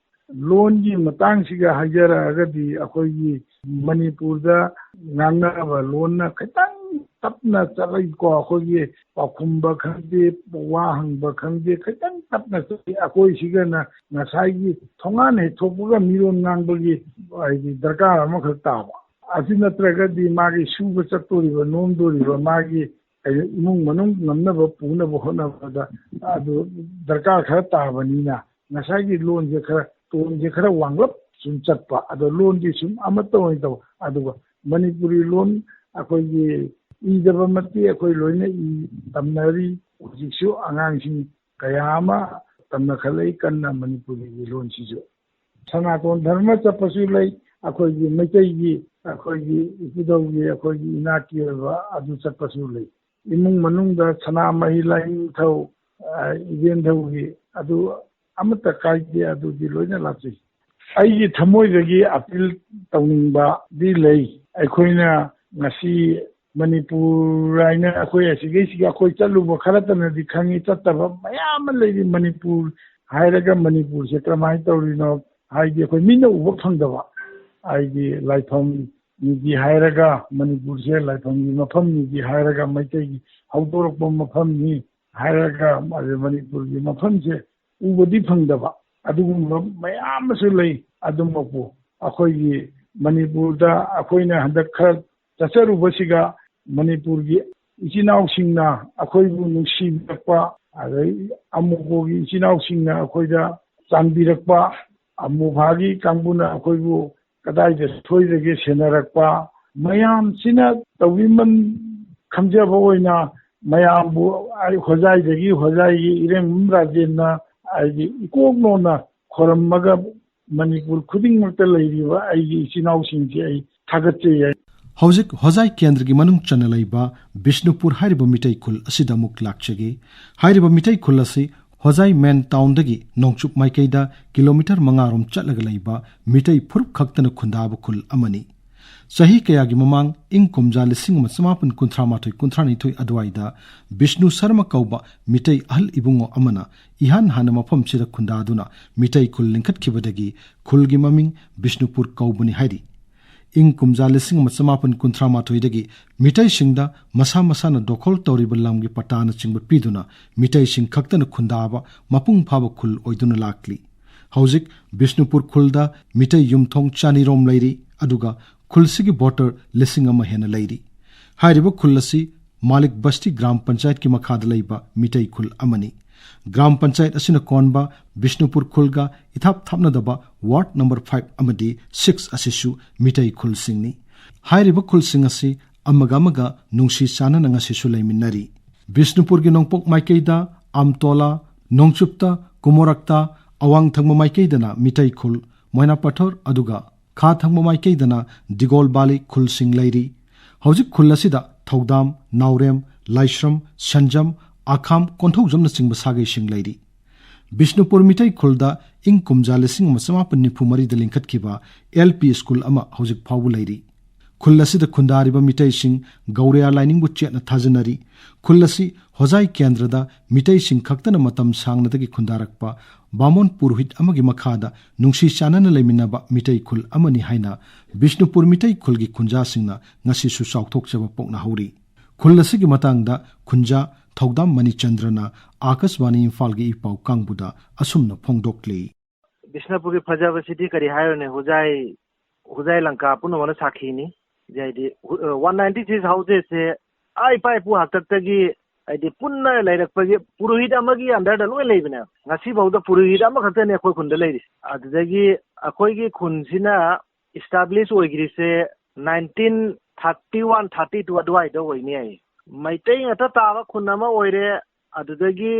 ꯂꯣꯟꯒꯤ ꯃꯇꯥꯡꯁꯤꯒ ꯍꯥꯏꯖꯔꯛꯑꯒꯗꯤ, ꯑꯩꯈꯣꯏꯒꯤ ꯃꯅꯤꯄꯨꯔꯗ ꯉꯥꯡꯅꯕ ꯂꯣꯟꯅ ꯈꯤꯇꯪ ꯇꯞꯅ ꯆꯠꯂꯤꯀꯣ꯫ ꯑꯩꯈꯣꯏꯒꯤ ꯄꯥꯎꯈꯨꯝꯕ ꯈꯪꯗꯦ, ꯋꯥ ꯍꯪꯕ ꯈꯪꯗꯦ, ꯈꯤꯇꯪ ꯇꯞꯅ ꯆꯠꯂꯤ꯫ ꯑꯩꯈꯣꯏ ꯁꯤꯒꯅ ꯉꯁꯥꯏꯒꯤ ꯊꯣꯡꯒꯥꯟ ꯍꯦꯛ ꯊꯣꯛꯄꯒ ꯃꯤꯔꯣꯟ ꯉꯥꯡꯕꯒꯤ, ꯍꯥꯏꯗꯤ, ꯗꯔꯀꯥꯔ ꯑꯃꯈꯛ ꯇꯥꯕ꯫ ꯑꯁꯤ ꯅꯠꯇ꯭ꯔꯒꯗꯤ ꯃꯥꯒꯤ ꯁꯨꯕ ꯆꯠꯇꯣꯔꯤꯕ, ꯅꯣꯝꯗꯣꯔꯤꯕ, ꯃꯥꯒꯤ ꯀꯩꯅꯣ, ꯏꯃꯨꯡ ꯃꯅꯨꯡ ꯉꯝꯅꯕ ꯄꯨꯅꯕ ꯍꯣꯠꯅꯕꯗ ꯑꯗꯨ ꯗꯔꯀꯥꯔ ꯈꯔ ꯇꯥꯕꯅꯤꯅ, ꯉꯁꯥꯏꯒꯤ ꯂꯣꯟꯁꯦ ꯈꯔ, ꯇꯣꯟꯁꯦ ꯈꯔ ꯋꯥꯡꯂꯞ ꯁꯨꯝ ꯆꯠꯄ, ꯑꯗꯣ ꯂꯣꯟꯗꯤ ꯁꯨꯝ ꯑꯃꯠꯇ ꯑꯣꯏꯅ ꯇꯧꯕ꯫ ꯑꯗꯨꯒ ꯃꯅꯤꯄꯨꯔꯤ ꯂꯣꯟ ꯑꯩꯈꯣꯏꯒꯤ ꯏꯗꯕꯃꯛꯇꯤ ꯑꯩꯈꯣꯏ ꯂꯣꯏꯅ ꯏ, ꯇꯝꯅꯔꯤ꯫ ꯍꯧꯖꯤꯛꯁꯨ ꯑꯉꯥꯡꯁꯤꯡ ꯀꯌꯥ ꯑꯃ ꯇꯝꯅꯈꯠꯂꯛꯏ ꯀꯟꯅ ꯃꯅꯤꯄꯨꯔꯤꯒꯤ ꯂꯣꯟꯁꯤꯁꯨ꯫ ꯁꯅꯥꯇꯣꯟ ꯙꯔꯃ ꯆꯠꯄꯁꯨ ꯂꯩ, ꯑꯩꯈꯣꯏꯒꯤ ꯃꯩꯇꯩꯒꯤ, ꯑꯩꯈꯣꯏꯒꯤ ꯏꯄꯨꯙꯧꯒꯤ, ꯑꯩꯈꯣꯏꯒꯤ ꯏꯅꯥꯠꯀꯤ ꯑꯣꯏꯕ ꯑꯗꯨ ꯆꯠꯄꯁꯨ ꯂꯩ꯫ ꯏꯃꯨꯡ ꯃꯅꯨꯡꯗ ꯁꯅꯥꯃꯍꯤ ꯂꯥꯏꯅꯤꯡꯊꯧ, ꯑ, ꯏꯕꯦꯟꯊꯧꯒꯤ ꯑꯗꯨ ꯑꯃꯠꯇ ꯀꯥꯏꯗꯦ, ꯑꯗꯨꯗꯤ ꯂꯣꯏꯅ ꯂꯥꯛꯆꯩ꯫ ꯑꯩꯒꯤ ꯊꯃꯣꯏꯗꯒꯤ ꯑꯄꯤꯜ ꯇꯧꯅꯤꯡꯕꯗꯤ ꯂꯩ꯫ ꯑꯩꯈꯣꯏꯅ ꯉꯁꯤ ꯃꯅꯤꯄꯨꯔ ꯍꯥꯏꯅ ꯑꯩꯈꯣꯏ ꯑꯁꯤꯒꯩꯁꯤꯒ ꯑꯩꯈꯣꯏ ꯆꯠꯂꯨꯕ ꯈꯔꯇꯅꯗꯤ ꯈꯪꯉꯤ, ꯆꯠꯇꯕ ꯃꯌꯥꯝ ꯑꯃ ꯂꯩꯔꯤ꯫ ꯃꯅꯤꯄꯨꯔ ꯍꯥꯏꯔꯒ ꯃꯅꯤꯄꯨꯔꯁꯦ ꯀꯔꯝꯍꯥꯏꯅ ꯇꯧꯔꯤꯅꯣ? ꯍꯥꯏꯗꯤ ꯑꯩꯈꯣꯏ ꯃꯤꯠꯅ ꯎꯕ ꯐꯪꯗꯕ, ꯍꯥꯏꯗꯤ ꯂꯥꯏꯐꯝ ꯅꯤꯗꯤ ꯍꯥꯏꯔꯒ, ꯃꯅꯤꯄꯨꯔꯁꯦ ꯂꯥꯏꯐꯝꯒꯤ ꯃꯐꯝꯅꯤꯗꯤ ꯍꯥꯏꯔꯒ, ꯃꯩꯇꯩꯒꯤ ꯍꯧꯗꯣꯔꯛꯄ ꯃꯐꯝꯅꯤ ꯍꯥꯏꯔꯒ, ꯑꯗꯩ ꯃꯅꯤꯄꯨꯔꯒꯤ ꯃꯐꯝꯁꯦ ꯎꯕꯗꯤ ꯐꯪꯗꯕ ꯑꯗꯨꯒꯨꯝꯕ ꯃꯌꯥꯝ ꯑꯃꯁꯨ ꯂꯩ꯫ ꯑꯗꯨꯃꯛꯄꯨ ꯑꯩꯈꯣꯏꯒꯤ ꯃꯅꯤꯄꯨꯔꯗ ꯑꯩꯈꯣꯏꯅ ꯍꯟꯗꯛ ꯈꯔ ꯆꯠꯆꯔꯨꯕꯁꯤꯒ, ꯃꯅꯤꯄꯨꯔꯒꯤ ꯏꯆꯤꯟ ꯏꯅꯥꯎꯁꯤꯡꯅ ꯑꯩꯈꯣꯏꯕꯨ ꯅꯨꯡꯁꯤꯕꯤꯔꯛꯄ, ꯑꯗꯩ ꯑꯃꯨꯕꯒꯤ ꯏꯆꯤꯟ ꯏꯅꯥꯎꯁꯤꯡꯅ ꯑꯩꯈꯣꯏꯗ ꯆꯥꯟꯕꯤꯔꯛꯄ, ꯑꯃꯨꯐꯥꯒꯤ ꯀꯥꯡꯕꯨꯅ ꯑꯩꯈꯣꯏꯕꯨ ꯀꯗꯥꯏꯗ ꯁꯣꯏꯔꯒꯦ ꯁꯦꯟꯅꯔꯛꯄ, ꯃꯌꯥꯝꯁꯤꯅ ꯇꯧꯕꯤꯃꯟ ꯈꯟꯖꯕ ꯑꯣꯏꯅ ꯃꯌꯥꯝꯕꯨ ꯑꯩ ꯍꯣꯖꯥꯏꯗꯒꯤ, ꯍꯣꯖꯥꯏꯒꯤ ꯏꯔꯦꯡꯕꯝ ꯔꯥꯖꯦꯟꯅ ꯍꯥꯏꯗꯤ ꯏꯀꯣꯛ ꯅꯣꯟꯅ ꯈꯣꯏꯔꯝꯃꯒ ꯃꯅꯤꯄꯨꯔ ꯈꯨꯗꯤꯡꯃꯛꯇ ꯂꯩꯔꯤꯕ ꯑꯩꯒꯤ ꯏꯆꯤꯟ ꯏꯅꯥꯎꯁꯤꯡꯁꯦ ꯑꯩ ꯊꯥꯒꯠꯆꯩ꯫ ꯍꯧꯖꯤꯛ ꯍꯣꯖꯥꯏ ꯀꯦꯟꯗ꯭ꯔꯒꯤ ꯃꯅꯨꯡ ꯆꯟꯅ ꯂꯩꯕ ꯕꯤꯁꯅꯨꯄꯨꯔ ꯍꯥꯏꯔꯤꯕ ꯃꯤꯇꯩ ꯈꯨꯜ ꯑꯁꯤꯗ ꯑꯃꯨꯛ ꯂꯥꯛꯆꯒꯦ꯫ ꯍꯥꯏꯔꯤꯕ ꯃꯤꯇꯩ ꯈꯨꯜ ꯑꯁꯤ ꯍꯣꯖꯥꯏ ꯃꯦꯟ ꯇꯥꯎꯟꯗꯒꯤ ꯅꯣꯡꯆꯨꯞ ꯃꯥꯏꯀꯩꯗ ꯀꯤꯂꯣꯃꯤꯇꯔ ꯃꯉꯥ ꯔꯣꯝ ꯆꯠꯂꯒ ꯂꯩꯕ ꯃꯤꯇꯩ ꯐꯨꯔꯨꯞ ꯈꯛꯇꯅ ꯈꯨꯟꯗꯥꯕ ꯈꯨꯜ ꯑꯃꯅꯤ꯫ ꯆꯍꯤ ꯀꯌꯥꯒꯤ ꯃꯃꯥꯡ, ꯏꯪ ꯀꯨꯝꯖꯥ ꯂꯤꯁꯤꯡ ꯑꯃ ꯆꯃꯥꯄꯟ ꯀꯨꯟꯊ꯭ꯔꯥ ꯃꯥꯊꯣꯏ ꯀꯨꯟꯊ꯭ꯔꯥ ꯅꯤꯊꯣꯏ ꯑꯗꯨꯋꯥꯏꯗ, ꯕꯤꯁꯅꯨ ꯁꯔꯃ ꯀꯧꯕ ꯃꯤꯇꯩ ꯑꯍꯜ ꯏꯕꯨꯡꯉꯣ ꯑꯃꯅ ꯏꯍꯥꯟ ꯍꯥꯟꯅ ꯃꯐꯝꯁꯤꯗ ꯈꯨꯟꯗꯥꯗꯨꯅ ꯃꯤꯇꯩ ꯈꯨꯜ ꯂꯤꯡꯈꯠꯈꯤꯕꯗꯒꯤ ꯈꯨꯜꯒꯤ ꯃꯃꯤꯡ ꯕꯤꯁꯅꯨꯄꯨꯔ ꯀꯧꯕꯅꯤ ꯍꯥꯏꯔꯤ꯫ ꯏꯪ ꯀꯨꯝꯖꯥ ꯂꯤꯁꯤꯡ ꯑꯃ ꯆꯃꯥꯄꯟ ꯀꯨꯟꯊ꯭ꯔꯥ ꯃꯥꯊꯣꯏꯗꯒꯤ ꯃꯤꯇꯩꯁꯤꯡꯗ ꯃꯁꯥ ꯃꯁꯥꯅ ꯗꯣꯈꯣꯜ ꯇꯧꯔꯤꯕ ꯂꯝꯒꯤ ꯄꯇꯥꯅꯆꯤꯡꯕ ꯄꯤꯗꯨꯅ ꯃꯤꯇꯩꯁꯤꯡ ꯈꯛꯇꯅ ꯈꯨꯟꯗꯥꯕ ꯃꯄꯨꯡ ꯐꯥꯕ ꯈꯨꯜ ꯑꯣꯏꯗꯨꯅ ꯂꯥꯛꯂꯤ꯫ ꯍꯧꯖꯤꯛ ꯕꯤꯁꯅꯨꯄꯨꯔ ꯈꯨꯜꯗ ꯃꯤꯇꯩ ꯌꯨꯝꯊꯣꯡ ꯆꯅꯤꯔꯣꯝ ꯂꯩꯔꯤ, ꯑꯗꯨꯒ ꯈꯨꯜꯁꯤꯒꯤ ꯚꯣꯇꯔ ꯂꯤꯁꯤꯡ ꯑꯃ ꯍꯦꯟꯅ ꯂꯩꯔꯤ꯫ ꯍꯥꯏꯔꯤꯕ ꯈꯨꯜ ꯑꯁꯤ ꯃꯥꯂꯤꯛ ꯕꯁꯇꯤ ꯒ꯭ꯔꯥꯝ ꯄꯟꯆꯥꯌꯠꯀꯤ ꯃꯈꯥꯗ ꯂꯩꯕ ꯃꯤꯇꯩ ꯈꯨꯜ ꯑꯃꯅꯤ꯫ ꯒ꯭ꯔꯥꯝ ꯄꯟꯆꯥꯌꯠ ꯑꯁꯤꯅ ꯀꯣꯟꯕ ꯕꯤꯁꯅꯨꯄꯨꯔ ꯈꯨꯜꯒ ꯏꯊꯥꯞ ꯊꯥꯞꯅꯗꯕ ꯋꯥꯔꯗ ꯅꯝꯕꯔ ꯐꯥꯏꯚ ꯑꯃꯗꯤ ꯁꯤꯛꯁ ꯑꯁꯤꯁꯨ ꯃꯤꯇꯩ ꯈꯨꯜꯁꯤꯡꯅꯤ꯫ ꯍꯥꯏꯔꯤꯕ ꯈꯨꯜꯁꯤꯡ ꯑꯁꯤ ꯑꯃꯒ ꯑꯃꯒ ꯅꯨꯡꯁꯤ ꯆꯥꯟꯅꯅ ꯉꯁꯤꯁꯨ ꯂꯩꯃꯤꯟꯅꯔꯤ꯫ ꯕꯤꯁꯅꯨꯄꯨꯔꯒꯤ ꯅꯣꯡꯄꯣꯛ ꯃꯥꯏꯀꯩꯗ ꯑꯝꯇꯣꯂꯥ, ꯅꯣꯡꯆꯨꯞꯇ ꯀꯨꯃꯣꯔꯛꯇ, ꯑꯋꯥꯡ ꯊꯪꯕ ꯃꯥꯏꯀꯩꯗꯅ ꯃꯤꯇꯩ ꯈꯨꯜ, ꯃꯣꯏꯅꯥꯄꯥꯊꯣꯔ, ꯑꯗꯨꯒ ꯈꯥ ꯊꯪꯕ ꯃꯥꯏꯀꯩꯗꯅ ꯗꯤꯒꯣꯜ ꯚꯦꯂꯤ ꯈꯨꯜꯁꯤꯡ ꯂꯩꯔꯤ꯫ ꯍꯧꯖꯤꯛ ꯈꯨꯜ ꯑꯁꯤꯗ ꯊꯧꯗꯥꯝ, ꯅꯥꯎꯔꯦꯝ, ꯂꯥꯏꯁ꯭ꯔꯝ, ꯁꯟꯖꯝ, ꯑꯈꯥꯝ, ꯀꯣꯟꯊꯧꯖꯝꯅꯆꯤꯡꯕ ꯁꯥꯒꯩꯁꯤꯡ ꯂꯩꯔꯤ꯫ ꯕꯤꯁꯅꯨꯄꯨꯔ ꯃꯤꯇꯩ ꯈꯨꯜꯗ ꯏꯪ ꯀꯨꯝꯖꯥ ꯂꯤꯁꯤꯡ ꯑꯃ ꯆꯃꯥꯄꯟ ꯅꯤꯐꯨ ꯃꯔꯤꯗ ꯂꯤꯡꯈꯠꯈꯤꯕ ꯑꯦꯜ ꯄꯤ ꯁ꯭ꯀꯨꯜ ꯑꯃ ꯍꯧꯖꯤꯛ ꯐꯥꯎꯕ ꯂꯩꯔꯤ꯫ ꯈꯨꯜ ꯑꯁꯤꯗ ꯈꯨꯟꯗꯥꯔꯤꯕ ꯃꯤꯇꯩꯁꯤꯡ ꯒꯧꯔꯤꯌꯥ ꯂꯥꯏꯅꯤꯡꯕꯨ ꯆꯦꯠꯅ ꯊꯥꯖꯅꯔꯤ꯫ ꯈꯨꯜ ꯑꯁꯤ ꯍꯣꯖꯥꯏ ꯀꯦꯟꯗ꯭ꯔꯗ ꯃꯤꯇꯩꯁꯤꯡ ꯈꯛꯇꯅ ꯃꯇꯝ ꯁꯥꯡꯅꯗꯒꯤ ꯈꯨꯟꯗꯥꯔꯛꯄ ꯕꯥꯃꯣꯟ ꯄꯨꯔꯣꯍꯤꯠ ꯑꯃꯒꯤ ꯃꯈꯥꯗ ꯅꯨꯡꯁꯤ ꯆꯥꯟꯅꯅ ꯂꯩꯃꯤꯟꯅꯕ ꯃꯤꯇꯩ ꯈꯨꯜ ꯑꯃꯅꯤ ꯍꯥꯏꯅ ꯕꯤꯁꯅꯨꯄꯨꯔ ꯃꯤꯇꯩ ꯈꯨꯜꯒꯤ ꯈꯨꯟꯖꯥꯁꯤꯡꯅ ꯉꯁꯤꯁꯨ ꯆꯥꯎꯊꯣꯛꯆꯕ ꯄꯣꯛꯅꯍꯧꯔꯤ꯫ ꯈꯨꯜ ꯑꯁꯤꯒꯤ ꯃꯇꯥꯡꯗ ꯈꯨꯟꯖꯥ ꯊꯧꯗꯥꯝ ꯃꯅꯤꯆꯟꯗ꯭ꯔꯅ ꯑꯥꯀꯥꯁꯕꯥꯅꯤ ꯏꯝꯐꯥꯜꯒꯤ ꯏ ꯄꯥꯎ ꯀꯥꯡꯕꯨꯗ ꯑꯁꯨꯝꯅ ꯐꯣꯡꯗꯣꯛꯂꯤ꯫ ꯕꯤꯁꯅꯨꯄꯨꯔꯒꯤ ꯐꯖꯕꯁꯤꯗꯤ ꯀꯔꯤ ꯍꯥꯏꯔꯨꯅꯤ, ꯍꯨꯖꯥꯏ, ꯍꯨꯖꯥꯏ ꯂꯪꯀꯥ ꯄꯨꯝꯅꯃꯛꯅ ꯁꯥꯈꯤꯅꯤ꯫ ꯍꯥꯏꯗꯤ, ꯍꯨ-, ꯑ, ꯋꯥꯟ ꯅꯥꯏꯟꯇꯤ ꯁꯤꯛꯁ ꯍꯥꯎꯁꯦꯁꯁꯦ ꯑꯥ ꯏꯄꯥ ꯏꯄꯨ ꯍꯥꯛꯇꯛꯇꯒꯤ, ꯍꯥꯏꯗꯤ, ꯄꯨꯟꯅ ꯂꯩꯔꯛꯄꯒꯤ ꯄꯨꯔꯣꯍꯤꯠ ꯑꯃꯒꯤ ꯑꯟꯗꯔꯗ ꯂꯣꯏ ꯂꯩꯕꯅꯦ꯫ ꯉꯁꯤꯐꯥꯎꯗ ꯄꯨꯔꯣꯍꯤꯠ ꯑꯃꯈꯛꯇꯅꯦ ꯑꯩꯈꯣꯏ ꯈꯨꯟꯗ ꯂꯩꯔꯤ꯫ ꯑꯗꯨꯗꯒꯤ ꯑꯩꯈꯣꯏꯒꯤ ꯈꯨꯟꯁꯤꯅ ꯏꯁꯇꯥꯕ꯭ꯂꯤꯁ ꯑꯣꯏꯈ꯭ꯔꯤꯁꯦ nineteen thirty one, thirty two ꯑꯗꯨꯋꯥꯏꯗ ꯑꯣꯏꯅꯤ ꯍꯥꯏꯌꯦ꯫ ꯃꯩꯇꯩ ꯉꯥꯛꯇ ꯇꯥꯕ ꯈꯨꯟ ꯑꯃ ꯑꯣꯏꯔꯦ꯫ ꯑꯗꯨꯗꯒꯤ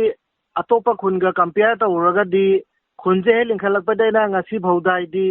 ꯑꯇꯣꯞꯄ ꯈꯨꯟꯒ ꯀꯝꯄꯤꯌꯔ ꯇꯧꯔꯨꯔꯒꯗꯤ ꯈꯨꯟꯁꯦ ꯍꯦꯛ ꯂꯤꯡꯈꯠꯂꯛꯄꯗꯩꯅ ꯉꯁꯤ ꯐꯥꯎꯗ ꯍꯥꯏꯗꯤ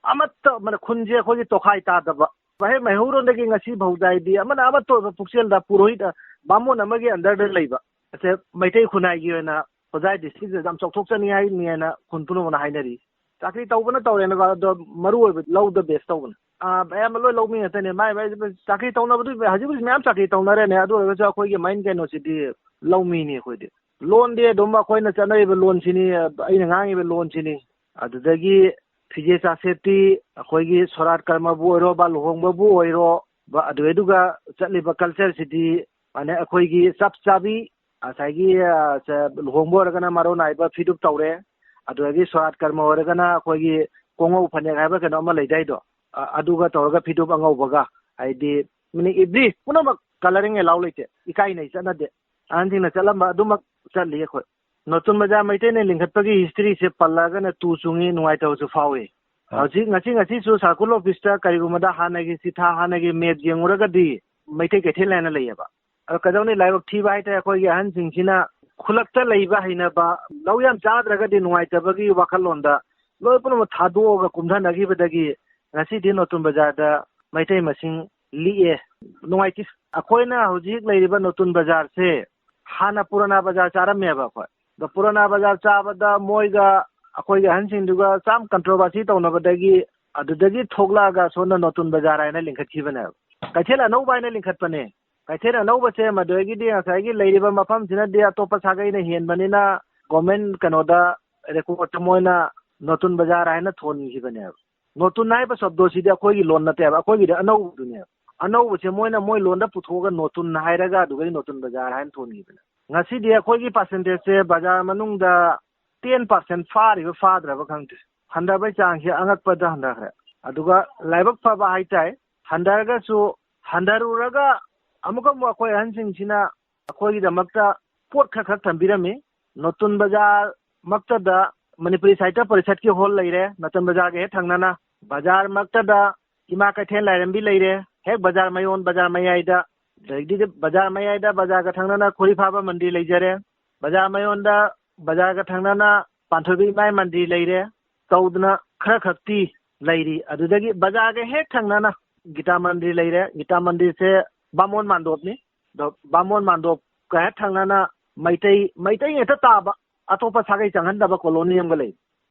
ꯑꯃꯠꯇ, ꯃꯥꯅꯦ, ꯈꯨꯟꯁꯦ ꯑꯩꯈꯣꯏꯒꯤ ꯇꯣꯈꯥꯏ ꯇꯥꯗꯕ, ꯋꯥꯍꯦꯡ ꯃꯩꯍꯧꯔꯣꯟꯗꯒꯤ ꯉꯁꯤ ꯐꯥꯎꯗ ꯍꯥꯏꯗꯤ ꯑꯃꯅ ꯑꯃꯠꯇ ꯑꯣꯏꯕ ꯄꯨꯛꯆꯦꯜꯗ ꯄꯨꯔꯣꯍꯤꯠ, ꯕꯥꯃꯣꯟ ꯑꯃꯒꯤ ꯑꯟꯗꯔꯗ ꯂꯩꯕ ꯑꯁꯦ ꯃꯩꯇꯩ ꯈꯨꯟꯅꯥꯏꯒꯤ ꯑꯣꯏꯅ ꯍꯣꯖꯥꯏ ꯗꯤꯁꯇ꯭ꯔꯤꯛꯁꯤꯗ ꯌꯥꯝ ꯆꯥꯎꯊꯣꯛꯆꯅꯤꯡꯉꯥꯏꯅꯤ ꯍꯥꯏꯅ ꯈꯨꯟ ꯄꯨꯝꯅꯃꯛꯅ ꯍꯥꯏꯅꯔꯤ꯫ ꯆꯥꯀ꯭ꯔꯤ ꯇꯧꯕꯅ ꯇꯧꯔꯦꯅ, ꯑꯗꯣ ꯃꯔꯨ ꯑꯣꯏꯕ ꯂꯧꯗ ꯕꯦꯁ ꯇꯧꯕꯅ꯫ ꯑꯥ, ꯑꯌꯥꯝꯕ ꯂꯣꯏ ꯂꯧꯃꯤ ꯉꯥꯛꯇꯅꯦ꯫ ꯃꯥꯏ ꯃꯥꯏ ꯆꯥꯀ꯭ꯔꯤ ꯇꯧꯅꯕꯗꯨ ꯍꯧꯖꯤꯛ ꯍꯧꯖꯤꯛ ꯃꯌꯥꯝ ꯆꯥꯀ꯭ꯔꯤ ꯇꯧꯅꯔꯦꯅꯦ꯫ ꯑꯗꯨ ꯑꯣꯏꯔꯒꯁꯨ ꯑꯩꯈꯣꯏꯒꯤ main ꯀꯩꯅꯣꯁꯤꯗꯤ ꯂꯧꯃꯤꯅꯤ ꯑꯩꯈꯣꯏꯗꯤ꯫ ꯂꯣꯟꯗꯤ ꯑꯗꯨꯝ ꯑꯩꯈꯣꯏꯅ ꯆꯠꯅꯔꯤꯕ ꯂꯣꯟꯁꯤꯅꯤ, ꯑꯩꯅ ꯉꯥꯡꯉꯤꯕ ꯂꯣꯟꯁꯤꯅꯤ꯫ ꯑꯗꯨꯗꯒꯤ ꯐꯤꯖꯦ ꯆꯥꯛꯁꯦꯠꯇꯤ ꯑꯩꯈꯣꯏꯒꯤ ꯁꯣꯔꯥꯠ ꯀꯔꯃꯕꯨ ꯑꯣꯏꯔꯣ, ꯕꯥ ꯂꯨꯍꯣꯡꯕꯕꯨ ꯑꯣꯏꯔꯣ, ꯕꯥ ꯑꯗꯨꯗꯩꯗꯨꯒ ꯆꯠꯂꯤꯕ culture ꯁꯤꯗꯤ, ꯃꯥꯅꯦ, ꯑꯩꯈꯣꯏꯒꯤ ꯆꯞ ꯆꯥꯕꯤ ꯉꯁꯥꯏꯒꯤ, ꯑ, ꯆ-, ꯂꯨꯍꯣꯡꯕ ꯑꯣꯏꯔꯒꯅ ꯃꯔꯣꯟ ꯅꯥꯏꯕ ꯐꯤꯗꯨꯞ ꯇꯧꯔꯦ, ꯑꯗꯨꯗꯒꯤ ꯁꯣꯔꯥꯠ ꯀꯔꯃ ꯑꯣꯏꯔꯒꯅ ꯑꯩꯈꯣꯏꯒꯤ ꯀꯣꯡꯉꯧ ꯐꯅꯦꯛ ꯍꯥꯏꯕ ꯀꯩꯅꯣ ꯑꯃ ꯂꯩꯗꯥꯏꯗꯣ, ꯑ-, ꯑꯗꯨꯒ ꯇꯧꯔꯒ ꯐꯤꯗꯨꯞ ꯑꯉꯧꯕꯒ, ꯍꯥꯏꯗꯤ, meaning every ꯄꯨꯝꯅꯃꯛ colouring allow ꯂꯩꯇꯦ, ꯏꯀꯥꯏꯅꯩ, ꯆꯠꯅꯗꯦ꯫ ꯑꯍꯟꯁꯤꯡꯅ ꯆꯠꯂꯝꯕ ꯑꯗꯨꯃꯛ ꯆꯠꯂꯤ ꯑꯩꯈꯣꯏ꯫ ꯅꯣꯇꯨꯟ ꯕꯖꯥꯔ ꯃꯩꯇꯩꯅ ꯂꯤꯡꯈꯠꯄꯒꯤ history ꯁꯦ ꯄꯜꯂꯛꯑꯒꯅ ꯇꯨ ꯆꯨꯡꯉꯤ, ꯅꯨꯡꯉꯥꯏꯇꯕꯁꯨ ꯐꯥꯎꯏ꯫ ꯑ꯫ ꯍꯧꯖꯤꯛ, ꯉꯁꯤ, ꯉꯁꯤꯁꯨ circle office ꯇ ꯀꯔꯤꯒꯨꯝꯕꯗ ꯍꯥꯟꯅꯒꯤ ꯆꯤꯊꯥ, ꯍꯥꯟꯅꯒꯤ map ꯌꯦꯡꯉꯨꯔꯒꯗꯤ ꯃꯩꯇꯩ ꯀꯩꯊꯦꯜ ꯍꯥꯏꯅ ꯂꯩꯌꯦꯕ꯫ ꯑꯗꯣ ꯀꯩꯗꯧꯅꯤ, ꯂꯥꯏꯕꯛ ꯊꯤꯕ ꯍꯥꯏꯇꯥꯔꯦ, ꯑꯩꯈꯣꯏꯒꯤ ꯑꯍꯟꯁꯤꯡꯁꯤꯅ ꯈꯨꯜꯂꯛꯇ ꯂꯩꯕ ꯍꯩꯅꯕ, ꯂꯧ ꯌꯥꯝ ꯆꯥꯗ꯭ꯔꯒꯗꯤ ꯅꯨꯡꯉꯥꯏꯇꯕꯒꯤ ꯋꯥꯈꯜꯂꯣꯟꯗ ꯂꯣꯏ ꯄꯨꯝꯅꯃꯛ ꯊꯥꯗꯣꯛꯑꯒ ꯀꯨꯝꯊꯅꯈꯤꯕꯗꯒꯤ ꯉꯁꯤꯗꯤ ꯅꯣꯇꯨꯟ ꯕꯖꯥꯔꯗ ꯃꯩꯇꯩ ꯃꯁꯤꯡ ꯂꯤꯛꯑꯦ, ꯅꯨꯡꯉꯥꯏꯇꯦ꯫ ꯑꯩꯈꯣꯏꯅ ꯍꯧꯖꯤꯛ ꯂꯩꯔꯤꯕ ꯅꯣꯇꯨꯟ ꯕꯖꯥꯔꯁꯦ ꯍꯥꯟꯅ ꯄꯨꯔꯥꯅꯥ ꯕꯖꯥꯔ ꯆꯥꯔꯝꯃꯦꯕ ꯑꯩꯈꯣꯏ꯫ ꯑꯗꯣ ꯄꯨꯔꯥꯅꯥ ꯕꯖꯥꯔ ꯆꯥꯕꯗ ꯃꯣꯏꯒ ꯑꯩꯈꯣꯏꯒꯤ ꯑꯍꯟꯁꯤꯡꯗꯨꯒ ꯆꯥꯝ controversy ꯇꯧꯅꯕꯗꯒꯤ ꯑꯗꯨꯗꯒꯤ ꯊꯣꯛꯂꯛꯑꯒ ꯁꯣꯝꯗ ꯅꯣꯇꯨꯟ ꯕꯖꯥꯔ ꯍꯥꯏꯅ ꯂꯤꯡꯈꯠꯈꯤꯕꯅꯦꯕ꯫ ꯀꯩꯊꯦꯜ ꯑꯅꯧꯕ ꯍꯥꯏꯅ ꯂꯤꯡꯈꯠꯄꯅꯦ꯫ ꯀꯩꯊꯦꯜ ꯑꯅꯧꯕꯁꯦ ꯃꯗꯨꯗꯒꯤꯗꯤ ꯉꯁꯥꯏꯒꯤ ꯂꯩꯔꯤꯕ ꯃꯐꯝꯁꯤꯅꯗꯤ ꯑꯇꯣꯞꯄ ꯁꯥꯒꯩꯅ ꯍꯦꯟꯕꯅꯤꯅ government ꯀꯩꯅꯣꯗ record ꯇ ꯃꯣꯏꯅ ꯅꯣꯇꯨꯟ ꯕꯖꯥꯔ ꯍꯥꯏꯅ ꯊꯣꯟꯈꯤꯕꯅꯦꯕ꯫ ꯅꯣꯇꯨꯟ ꯍꯥꯏꯕ ꯁꯕꯗꯣꯁꯤꯗꯤ ꯑꯩꯈꯣꯏꯒꯤ ꯂꯣꯟ ꯅꯠꯇꯦꯕ, ꯑꯩꯈꯣꯏꯒꯤꯗꯤ ꯑꯅꯧꯕꯗꯨꯅꯦꯕ꯫ ꯑꯅꯧꯕꯁꯦ ꯃꯣꯏꯅ ꯃꯣꯏ ꯂꯣꯟꯗ ꯄꯨꯊꯣꯛꯑꯒ ꯅꯣꯇꯨꯟ ꯍꯥꯏꯔꯒ ꯑꯗꯨꯗꯒꯤ ꯅꯣꯇꯨꯟ ꯕꯖꯥꯔ ꯍꯥꯏꯅ ꯊꯣꯟꯈꯤꯕꯅꯦ꯫ ꯉꯁꯤꯗꯤ ꯑꯩꯈꯣꯏꯒꯤ percentage ꯁꯦ ꯕꯖꯥꯔ ꯃꯅꯨꯡꯗ ten percent ꯐꯥꯔꯤꯕ ꯐꯥꯗ꯭ꯔꯕ ꯈꯪꯗꯦ꯫ ꯍꯟꯊꯕꯩ ꯆꯥꯡꯁꯦ ꯑꯉꯛꯄꯗ ꯍꯟꯊꯈ꯭ꯔꯦ꯫ ꯑꯗꯨꯒ ꯂꯥꯏꯕꯛ ꯐꯕ ꯍꯥꯏꯇꯥꯏ, ꯍꯟꯊꯔꯒꯁꯨ, ꯍꯟꯊꯔꯨꯔꯒ ꯑꯃꯨꯛꯀ ꯑꯃꯨꯛ ꯑꯩꯈꯣꯏ ꯑꯍꯟꯁꯤꯡꯁꯤꯅ ꯑꯩꯈꯣꯏꯒꯤꯗꯃꯛꯇ ꯄꯣꯠ ꯈꯔ ꯈꯛ ꯊꯝꯕꯤꯔꯝꯃꯤ꯫ ꯅꯣꯇꯨꯟ ꯕꯖꯥꯔ ꯃꯛꯇꯗ ꯃꯅꯤꯄꯨꯔꯤ ꯁꯥꯍꯤꯇ꯭ꯌ ꯄꯔꯤꯁꯠꯀꯤ hall ꯂꯩꯔꯦ, ꯅꯣꯇꯨꯟ ꯕꯖꯥꯔꯒ ꯍꯦꯛ ꯊꯪꯅꯅ꯫ ꯕꯖꯥꯔ ꯃꯛꯇꯗ ꯏꯃꯥ ꯀꯩꯊꯦꯜ ꯂꯥꯏꯔꯦꯝꯕꯤ ꯂꯩꯔꯦ, ꯍꯦꯛ ꯕꯖꯥꯔ ꯃꯌꯣꯟ, ꯕꯖꯥꯔ ꯃꯌꯥꯏꯗ꯫ ꯑꯗꯒꯤꯗꯤ ꯕꯖꯥꯔ ꯃꯌꯥꯏꯗ, ꯕꯖꯥꯔꯒ ꯊꯪꯅꯅ ꯈꯣꯔꯤ ꯐꯥꯕ ꯃꯟꯗꯤꯔ ꯂꯩꯖꯔꯦ꯫ ꯕꯖꯥꯔ ꯃꯌꯣꯟꯗ, ꯕꯖꯥꯔꯒ ꯊꯪꯅꯅ ꯄꯥꯟꯊꯣꯏꯕꯤ ꯏꯃꯥ ꯃꯟꯗꯤꯔ ꯂꯩꯔꯦ꯫ ꯇꯧꯗꯅ ꯈꯔ ꯈꯛꯇꯤ ꯂꯩꯔꯤ꯫ ꯑꯗꯨꯗꯒꯤ ꯕꯖꯥꯔꯒ ꯍꯦꯛ ꯊꯪꯅꯅ ꯒꯤꯇꯥ ꯃꯟꯗꯤꯔ ꯂꯩꯔꯦ꯫ ꯒꯤꯇꯥ ꯃꯟꯗꯤꯔꯁꯦ ꯕꯥꯃꯣꯟ ꯃꯥꯟꯗꯣꯞꯅꯤ꯫ ꯑꯗꯣ ꯕꯥꯃꯣꯟ ꯃꯥꯟꯗꯣꯞꯀ ꯍꯦꯛ ꯊꯪꯅꯅ ꯃꯩꯇꯩ, ꯃꯩꯇꯩ ꯉꯥꯛꯇ ꯇꯥꯕ, ꯑꯇꯣꯞꯄ ꯁꯥꯒꯩ ꯆꯪꯍꯟꯗꯕ colony ꯑꯃꯒ ꯂꯩ꯫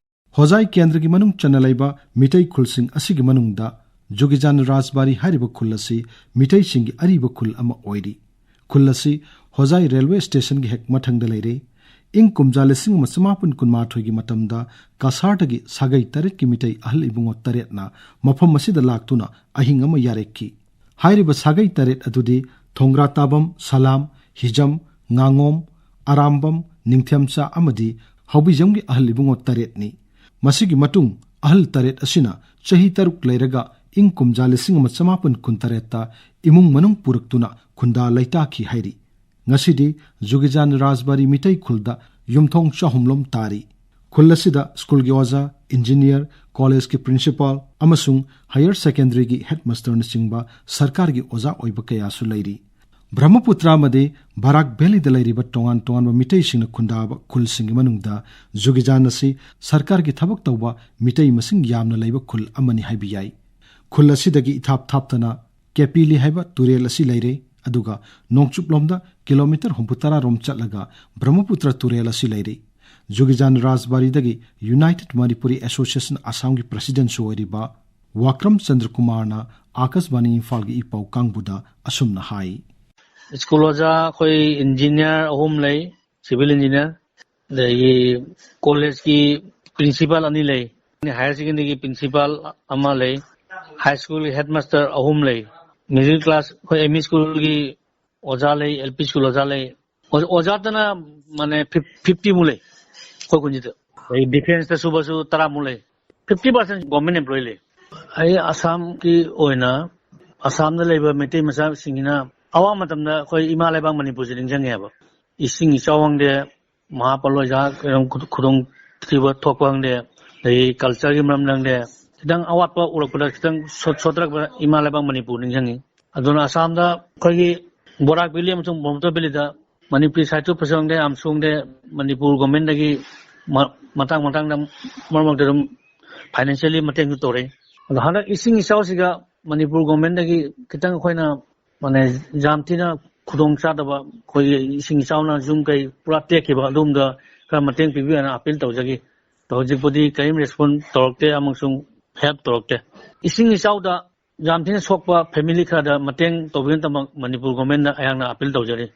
ꯍꯣꯖꯥꯏ ꯀꯦꯟꯗ꯭ꯔꯒꯤ ꯃꯅꯨꯡ ꯆꯟꯅ ꯂꯩꯕ ꯃꯤꯇꯩ ꯈꯨꯜꯁꯤꯡ ꯑꯁꯤꯒꯤ ꯃꯅꯨꯡꯗ ꯖꯨꯒꯤꯖꯥꯟ ꯔꯥꯖꯕꯥꯔꯤ ꯍꯥꯏꯔꯤꯕ ꯈꯨꯜ ꯑꯁꯤ ꯃꯤꯇꯩꯁꯤꯡꯒꯤ ꯑꯔꯤꯕ ꯈꯨꯜ ꯑꯃ ꯑꯣꯏꯔꯤ꯫ ꯈꯨꯜ ꯑꯁꯤ ꯍꯣꯖꯥꯏ ꯔꯦꯜꯋꯦ ꯁ꯭ꯇꯦꯁꯟꯒꯤ ꯍꯦꯛ ꯃꯊꯪꯗ ꯂꯩꯔꯦ꯫ ꯏꯪ ꯀꯨꯝꯖꯥ ꯂꯤꯁꯤꯡ ꯑꯃ ꯆꯃꯥꯄꯟ ꯀꯨꯟꯃꯥꯊꯣꯏꯒꯤ ꯃꯇꯝꯗ ꯀꯁꯥꯔꯗꯒꯤ ꯁꯥꯒꯩ ꯇꯔꯦꯠꯀꯤ ꯃꯤꯇꯩ ꯑꯍꯜ ꯏꯕꯨꯡꯉꯣ ꯇꯔꯦꯠꯅ ꯃꯐꯝ ꯑꯁꯤꯗ ꯂꯥꯛꯇꯨꯅ ꯑꯍꯤꯡ ꯑꯃ ꯌꯥꯔꯦꯛꯈꯤ꯫ ꯍꯥꯏꯔꯤꯕ ꯁꯥꯒꯩ ꯇꯔꯦꯠ ꯑꯗꯨꯗꯤ ꯊꯣꯡꯒ꯭ꯔꯥ ꯇꯥꯕꯝ, ꯁꯂꯥꯝ, ꯍꯤꯖꯝ, ꯉꯥꯉꯣꯝ, ꯑꯔꯥꯝꯕꯝ, ꯅꯤꯡꯊꯦꯝꯆꯥ ꯑꯃꯗꯤ ꯍꯥꯎꯕꯤꯖꯝꯒꯤ ꯑꯍꯜ ꯏꯕꯨꯡꯉꯣ ꯇꯔꯦꯠꯅꯤ꯫ ꯃꯁꯤꯒꯤ ꯃꯇꯨꯡ ꯑꯍꯜ ꯇꯔꯦꯠ ꯑꯁꯤꯅ ꯆꯍꯤ ꯇꯔꯨꯛ ꯂꯩꯔꯒ ꯏꯪ ꯀꯨꯝꯖꯥ ꯂꯤꯁꯤꯡ ꯑꯃ ꯆꯃꯥꯄꯟ ꯀꯨꯟꯇꯔꯦꯠꯇ ꯏꯃꯨꯡ ꯃꯅꯨꯡ ꯄꯨꯔꯛꯇꯨꯅ ꯈꯨꯟꯗꯥ ꯂꯩꯇꯥꯈꯤ ꯍꯥꯏꯔꯤ꯫ ꯉꯁꯤꯗꯤ ꯖꯨꯒꯤꯖꯥꯟ ꯔꯥꯖꯕꯥꯔꯤ ꯃꯤꯇꯩ ꯈꯨꯜꯗ ꯌꯨꯝꯊꯣꯡ ꯆꯍꯨꯝꯂꯣꯝ ꯇꯥꯔꯤ꯫ ꯈꯨꯜ ꯑꯁꯤꯗ ꯁ꯭ꯀꯨꯜꯒꯤ ꯑꯣꯖꯥ, ꯏꯟꯖꯤꯅꯤꯌꯔ, ꯀꯣꯂꯦꯖꯀꯤ ꯄ꯭ꯔꯤꯟꯁꯤꯄꯥꯜ ꯑꯃꯁꯨꯡ ꯍꯥꯌꯔ ꯁꯦꯀꯦꯟꯗꯔꯤꯒꯤ ꯍꯦꯗꯃꯥꯁꯇꯔꯅꯆꯤꯡꯕ ꯁꯔꯀꯥꯔꯒꯤ ꯑꯣꯖꯥ ꯑꯣꯏꯕ ꯀꯌꯥꯁꯨ ꯂꯩꯔꯤ꯫ ꯕ꯭ꯔꯍꯃꯄꯨꯇ꯭ꯔ ꯑꯃꯗꯤ ꯕꯔꯥꯛ ꯚꯦꯂꯤꯗ ꯂꯩꯔꯤꯕ ꯇꯣꯉꯥꯟ ꯇꯣꯉꯥꯟꯕ ꯃꯤꯇꯩꯁꯤꯡꯅ ꯈꯨꯟꯗꯥꯕ ꯈꯨꯜꯁꯤꯡꯒꯤ ꯃꯅꯨꯡꯗ ꯖꯨꯒꯤꯖꯥꯟ ꯑꯁꯤ ꯁꯔꯀꯥꯔꯒꯤ ꯊꯕꯛ ꯇꯧꯕ ꯃꯤꯇꯩ ꯃꯁꯤꯡ ꯌꯥꯝꯅ ꯂꯩꯕ ꯈꯨꯜ ꯑꯃꯅꯤ ꯍꯥꯏꯕ ꯌꯥꯏ꯫ ꯈꯨꯜ ꯑꯁꯤꯗꯒꯤ ꯏꯊꯥꯞ ꯊꯥꯞꯇꯅ ꯀꯦꯄꯤꯂꯤ ꯍꯥꯏꯕ ꯇꯨꯔꯦꯜ ꯑꯁꯤ ꯂꯩꯔꯦ, ꯑꯗꯨꯒ ꯅꯣꯡꯆꯨꯞꯂꯣꯝꯗ ꯀꯤꯂꯣꯃꯤꯇꯔ ꯍꯨꯝꯐꯨꯇꯔꯥ ꯔꯣꯝ ꯆꯠꯂꯒ ꯕ꯭ꯔꯍꯃꯄꯨꯇ꯭ꯔ ꯇꯨꯔꯦꯜ ꯑꯁꯤ ꯂꯩꯔꯦ꯫ ꯖꯨꯒꯤꯖꯥꯟ ꯔꯥꯖꯕꯥꯔꯤꯗꯒꯤ ꯌꯨꯅꯥꯏꯇꯦꯗ ꯃꯅꯤꯄꯨꯔꯤ ꯑꯦꯁꯣꯁꯤꯌꯦꯁꯟ ꯑꯁꯥꯝꯒꯤ ꯄ꯭ꯔꯁꯤꯗꯦꯟꯁꯨ ꯑꯣꯏꯔꯤꯕ ꯋꯥꯀ꯭ꯔꯝ ꯆꯟꯗ꯭ꯔ ꯀꯨꯃꯥꯔꯅ ꯑꯥꯀꯥꯁꯕꯥꯅꯤ ꯏꯝꯐꯥꯜꯒꯤ ꯏ ꯄꯥꯎ ꯀꯥꯡꯕꯨꯗ ꯑꯁꯨꯝꯅ ꯍꯥꯏ꯫ ꯁ꯭ꯀꯨꯜ ꯑꯣꯖꯥ ꯑꯩꯈꯣꯏ ꯏꯟꯖꯤꯅꯤꯌꯥꯔ ꯑꯍꯨꯝ ꯂꯩ, ꯁꯤꯚꯤꯜ ꯏꯟꯖꯤꯅꯤꯌꯥꯔ, ꯑꯗꯒꯤ ꯀꯣꯂꯦꯖꯀꯤ ꯄ꯭ꯔꯤꯟꯁꯤꯄꯥꯜ ꯑꯅꯤ ꯂꯩ, ꯍꯥꯌꯔ ꯁꯦꯀꯦꯟꯗꯔꯤꯒꯤ ꯄ꯭ꯔꯤꯟꯁꯤꯄꯥꯜ ꯑꯃ ꯂꯩ, ꯍꯥꯏ ꯁ꯭ꯀꯨꯜꯒꯤ ꯍꯦꯗꯃꯥꯁꯇꯔ ꯑꯍꯨꯝ ꯂꯩ, ꯃꯤꯗꯜ ꯀ꯭ꯂꯥꯁ ꯑꯩꯈꯣꯏ ꯑꯦꯝ ꯏ ꯁ꯭ꯀꯨꯜꯒꯤ ꯑꯣꯖꯥ ꯂꯩ, ꯑꯦꯜ ꯄꯤ ꯁ꯭ꯀꯨꯜ ꯑꯣꯖꯥ ꯂꯩ, ꯑꯣ-, ꯑꯣꯖꯥꯗꯅ ꯃꯥꯅꯦ ꯐꯤꯞ-, ꯐꯤꯐꯇꯤ ꯃꯨꯛ ꯂꯩ ꯑꯩꯈꯣꯏ ꯈꯨꯟꯁꯤꯗ꯫ ꯑꯗꯩ ꯗꯤꯐꯦꯟꯁꯇ ꯁꯨꯕꯁꯨ ꯇꯔꯥꯃꯨꯛ ꯂꯩ꯫ ꯐꯤꯐꯇꯤ ꯄꯥꯔꯁꯦꯟ ꯒꯣꯔꯃꯦꯟ ꯑꯦꯝꯄ꯭ꯂꯣꯌꯤ ꯂꯩ꯫ ꯑꯩ ꯑꯁꯥꯝꯒꯤ ꯑꯣꯏꯅ ꯑꯁꯥꯝꯗ ꯂꯩꯕ ꯃꯩꯇꯩ ꯃꯆꯥꯁꯤꯡꯁꯤꯅ ꯑꯋꯥꯕ ꯃꯇꯝꯗ ꯑꯩꯈꯣꯏ ꯏꯃꯥ ꯂꯩꯕꯥꯛ ꯃꯅꯤꯄꯨꯔꯁꯦ ꯅꯤꯡꯁꯤꯡꯉꯦꯕ꯫ ꯏꯁꯤꯡ ꯏꯆꯥꯎ ꯈꯪꯗꯦ, ꯃꯍꯥ ꯄꯣꯂꯣꯏꯖꯥ ꯀꯩꯅꯣ ꯈꯨꯗꯣꯡ ꯊꯤꯕ ꯊꯣꯛꯄ ꯈꯪꯗꯦ, ꯑꯗꯒꯤ ꯀꯜꯆꯔꯒꯤ ꯃꯔꯝꯗ ꯈꯪꯗꯦ, ꯈꯤꯇꯪ ꯑꯋꯥꯠꯄ ꯎꯔꯛꯄꯗ ꯈꯤꯇꯪ ꯁꯣ-, ꯁꯣꯠꯊꯔꯛꯄꯗ ꯏꯃꯥ ꯂꯩꯕꯥꯛ ꯃꯅꯤꯄꯨꯔ ꯅꯤꯡꯁꯤꯡꯉꯤ꯫ ꯑꯗꯨꯅ ꯑꯁꯥꯝꯗ ꯑꯩꯈꯣꯏꯒꯤ ꯕꯣꯔꯥꯛ ꯚꯦꯂꯤ ꯑꯃꯁꯨꯡ ꯕ꯭ꯔꯍꯃꯄꯨꯇ꯭ꯔ ꯚꯦꯂꯤꯗ ꯃꯅꯤꯄꯨꯔꯤ ꯁꯥꯍꯤꯇ꯭ꯌ ꯄꯔꯤꯁꯠ ꯈꯪꯗꯦ, ꯑꯝꯁꯨ ꯈꯪꯗꯦ, ꯃꯅꯤꯄꯨꯔ ꯒꯣꯔꯃꯦꯟꯗꯒꯤ ꯃ-, ꯃꯇꯥꯡ ꯃꯇꯥꯡꯗ ꯃꯔꯛ ꯃꯔꯛꯇ ꯑꯗꯨꯝ ꯐꯥꯏꯅꯥꯟꯁꯤꯌꯦꯜꯂꯤ ꯃꯇꯦꯡꯁꯨ ꯇꯧꯔꯛꯏ꯫ ꯑꯗꯣ ꯍꯟꯗꯛ ꯏꯁꯤꯡ ꯏꯆꯥꯎꯁꯤꯒ ꯃꯅꯤꯄꯨꯔ ꯒꯣꯔꯃꯦꯟꯗꯒꯤ ꯈꯤꯇꯪ ꯑꯩꯈꯣꯏꯅ, ꯃꯥꯅꯦ, ꯌꯥꯝ ꯊꯤꯅ ꯈꯨꯗꯣꯡ ꯆꯥꯗꯕ, ꯑꯩꯈꯣꯏꯒꯤ ꯏꯁꯤꯡ ꯏꯆꯥꯎꯅ ꯌꯨꯝ ꯀꯩ ꯄꯨꯔꯥ ꯇꯦꯛꯈꯤꯕ ꯑꯗꯨꯒꯨꯝꯕꯗ ꯈꯔ ꯃꯇꯦꯡ ꯄꯤꯕꯤꯌꯨ ꯍꯥꯏꯅ ꯑꯥꯄꯤꯜ ꯇꯧꯖꯈꯤ꯫ ꯑꯗꯣ ꯍꯧꯖꯤꯛꯄꯨꯗꯤ ꯀꯔꯤꯝ ꯔꯦꯁꯄꯣꯟ ꯇꯧꯔꯛꯇꯦ, ꯑꯃꯁꯨꯡ help ꯇꯧꯔꯛꯇꯦ꯫ ꯏꯁꯤꯡ ꯏꯆꯥꯎꯗ ꯌꯥꯝ ꯊꯤꯅ ꯁꯣꯛꯄ family ꯈꯔꯗ ꯃꯇꯦꯡ ꯇꯧꯕꯤꯅꯕ ꯃꯅꯤꯄꯨꯔ governmentꯅ ꯑꯩꯍꯥꯛꯅ appeal ꯇꯧꯖꯔꯤ꯫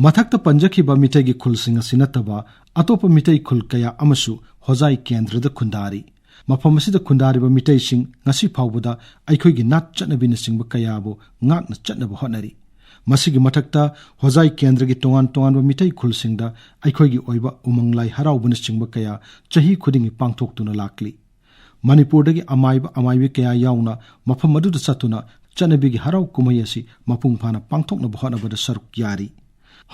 ꯃꯊꯛꯇ ꯄꯟꯖꯈꯤꯕ ꯃꯤꯇꯩꯒꯤ ꯈꯨꯜꯁꯤꯡ ꯑꯁꯤ ꯅꯠꯇꯕ ꯑꯇꯣꯞꯄ ꯃꯤꯇꯩ ꯈꯨꯜ ꯀꯌꯥ ꯑꯃꯁꯨ ꯍꯣꯖꯥꯏ ꯀꯦꯟꯗ꯭ꯔꯗ ꯈꯨꯟꯗꯥꯔꯤ꯫ ꯃꯐꯝ ꯑꯁꯤꯗ ꯈꯨꯟꯗꯥꯔꯤꯕ ꯃꯤꯇꯩꯁꯤꯡ ꯉꯁꯤ ꯐꯥꯎꯕꯗ ꯑꯩꯈꯣꯏꯒꯤ ꯅꯥꯠ ꯆꯠꯅꯕꯤꯅꯆꯤꯡꯕ ꯀꯌꯥꯕꯨ ꯉꯥꯛꯅ ꯆꯠꯅꯕ ꯍꯣꯠꯅꯔꯤ꯫ ꯃꯁꯤꯒꯤ ꯃꯊꯛꯇ ꯍꯣꯖꯥꯏ ꯀꯦꯟꯗ꯭ꯔꯒꯤ ꯇꯣꯉꯥꯟ ꯇꯣꯉꯥꯟꯕ ꯃꯤꯇꯩ ꯈꯨꯜꯁꯤꯡꯗ ꯑꯩꯈꯣꯏꯒꯤ ꯑꯣꯏꯕ ꯎꯃꯪ ꯂꯥꯏ ꯍꯔꯥꯎꯕꯅꯆꯤꯡꯕ ꯀꯌꯥ ꯆꯍꯤ ꯈꯨꯗꯤꯡꯒꯤ ꯄꯥꯡꯊꯣꯛꯇꯨꯅ ꯂꯥꯛꯂꯤ꯫ ꯃꯅꯤꯄꯨꯔꯗꯒꯤ ꯑꯃꯥꯏꯕ ꯑꯃꯥꯏꯕꯤ ꯀꯌꯥ ꯌꯥꯎꯅ ꯃꯐꯝ ꯑꯗꯨꯗ ꯆꯠꯇꯨꯅ ꯆꯠꯅꯕꯤꯒꯤ ꯍꯔꯥꯎ ꯀꯨꯝꯍꯩ ꯑꯁꯤ ꯃꯄꯨꯡ ꯐꯥꯅ ꯄꯥꯡꯊꯣꯛꯅꯕ ꯍꯣꯠꯅꯕꯗ ꯁꯔꯨꯛ ꯌꯥꯔꯤ꯫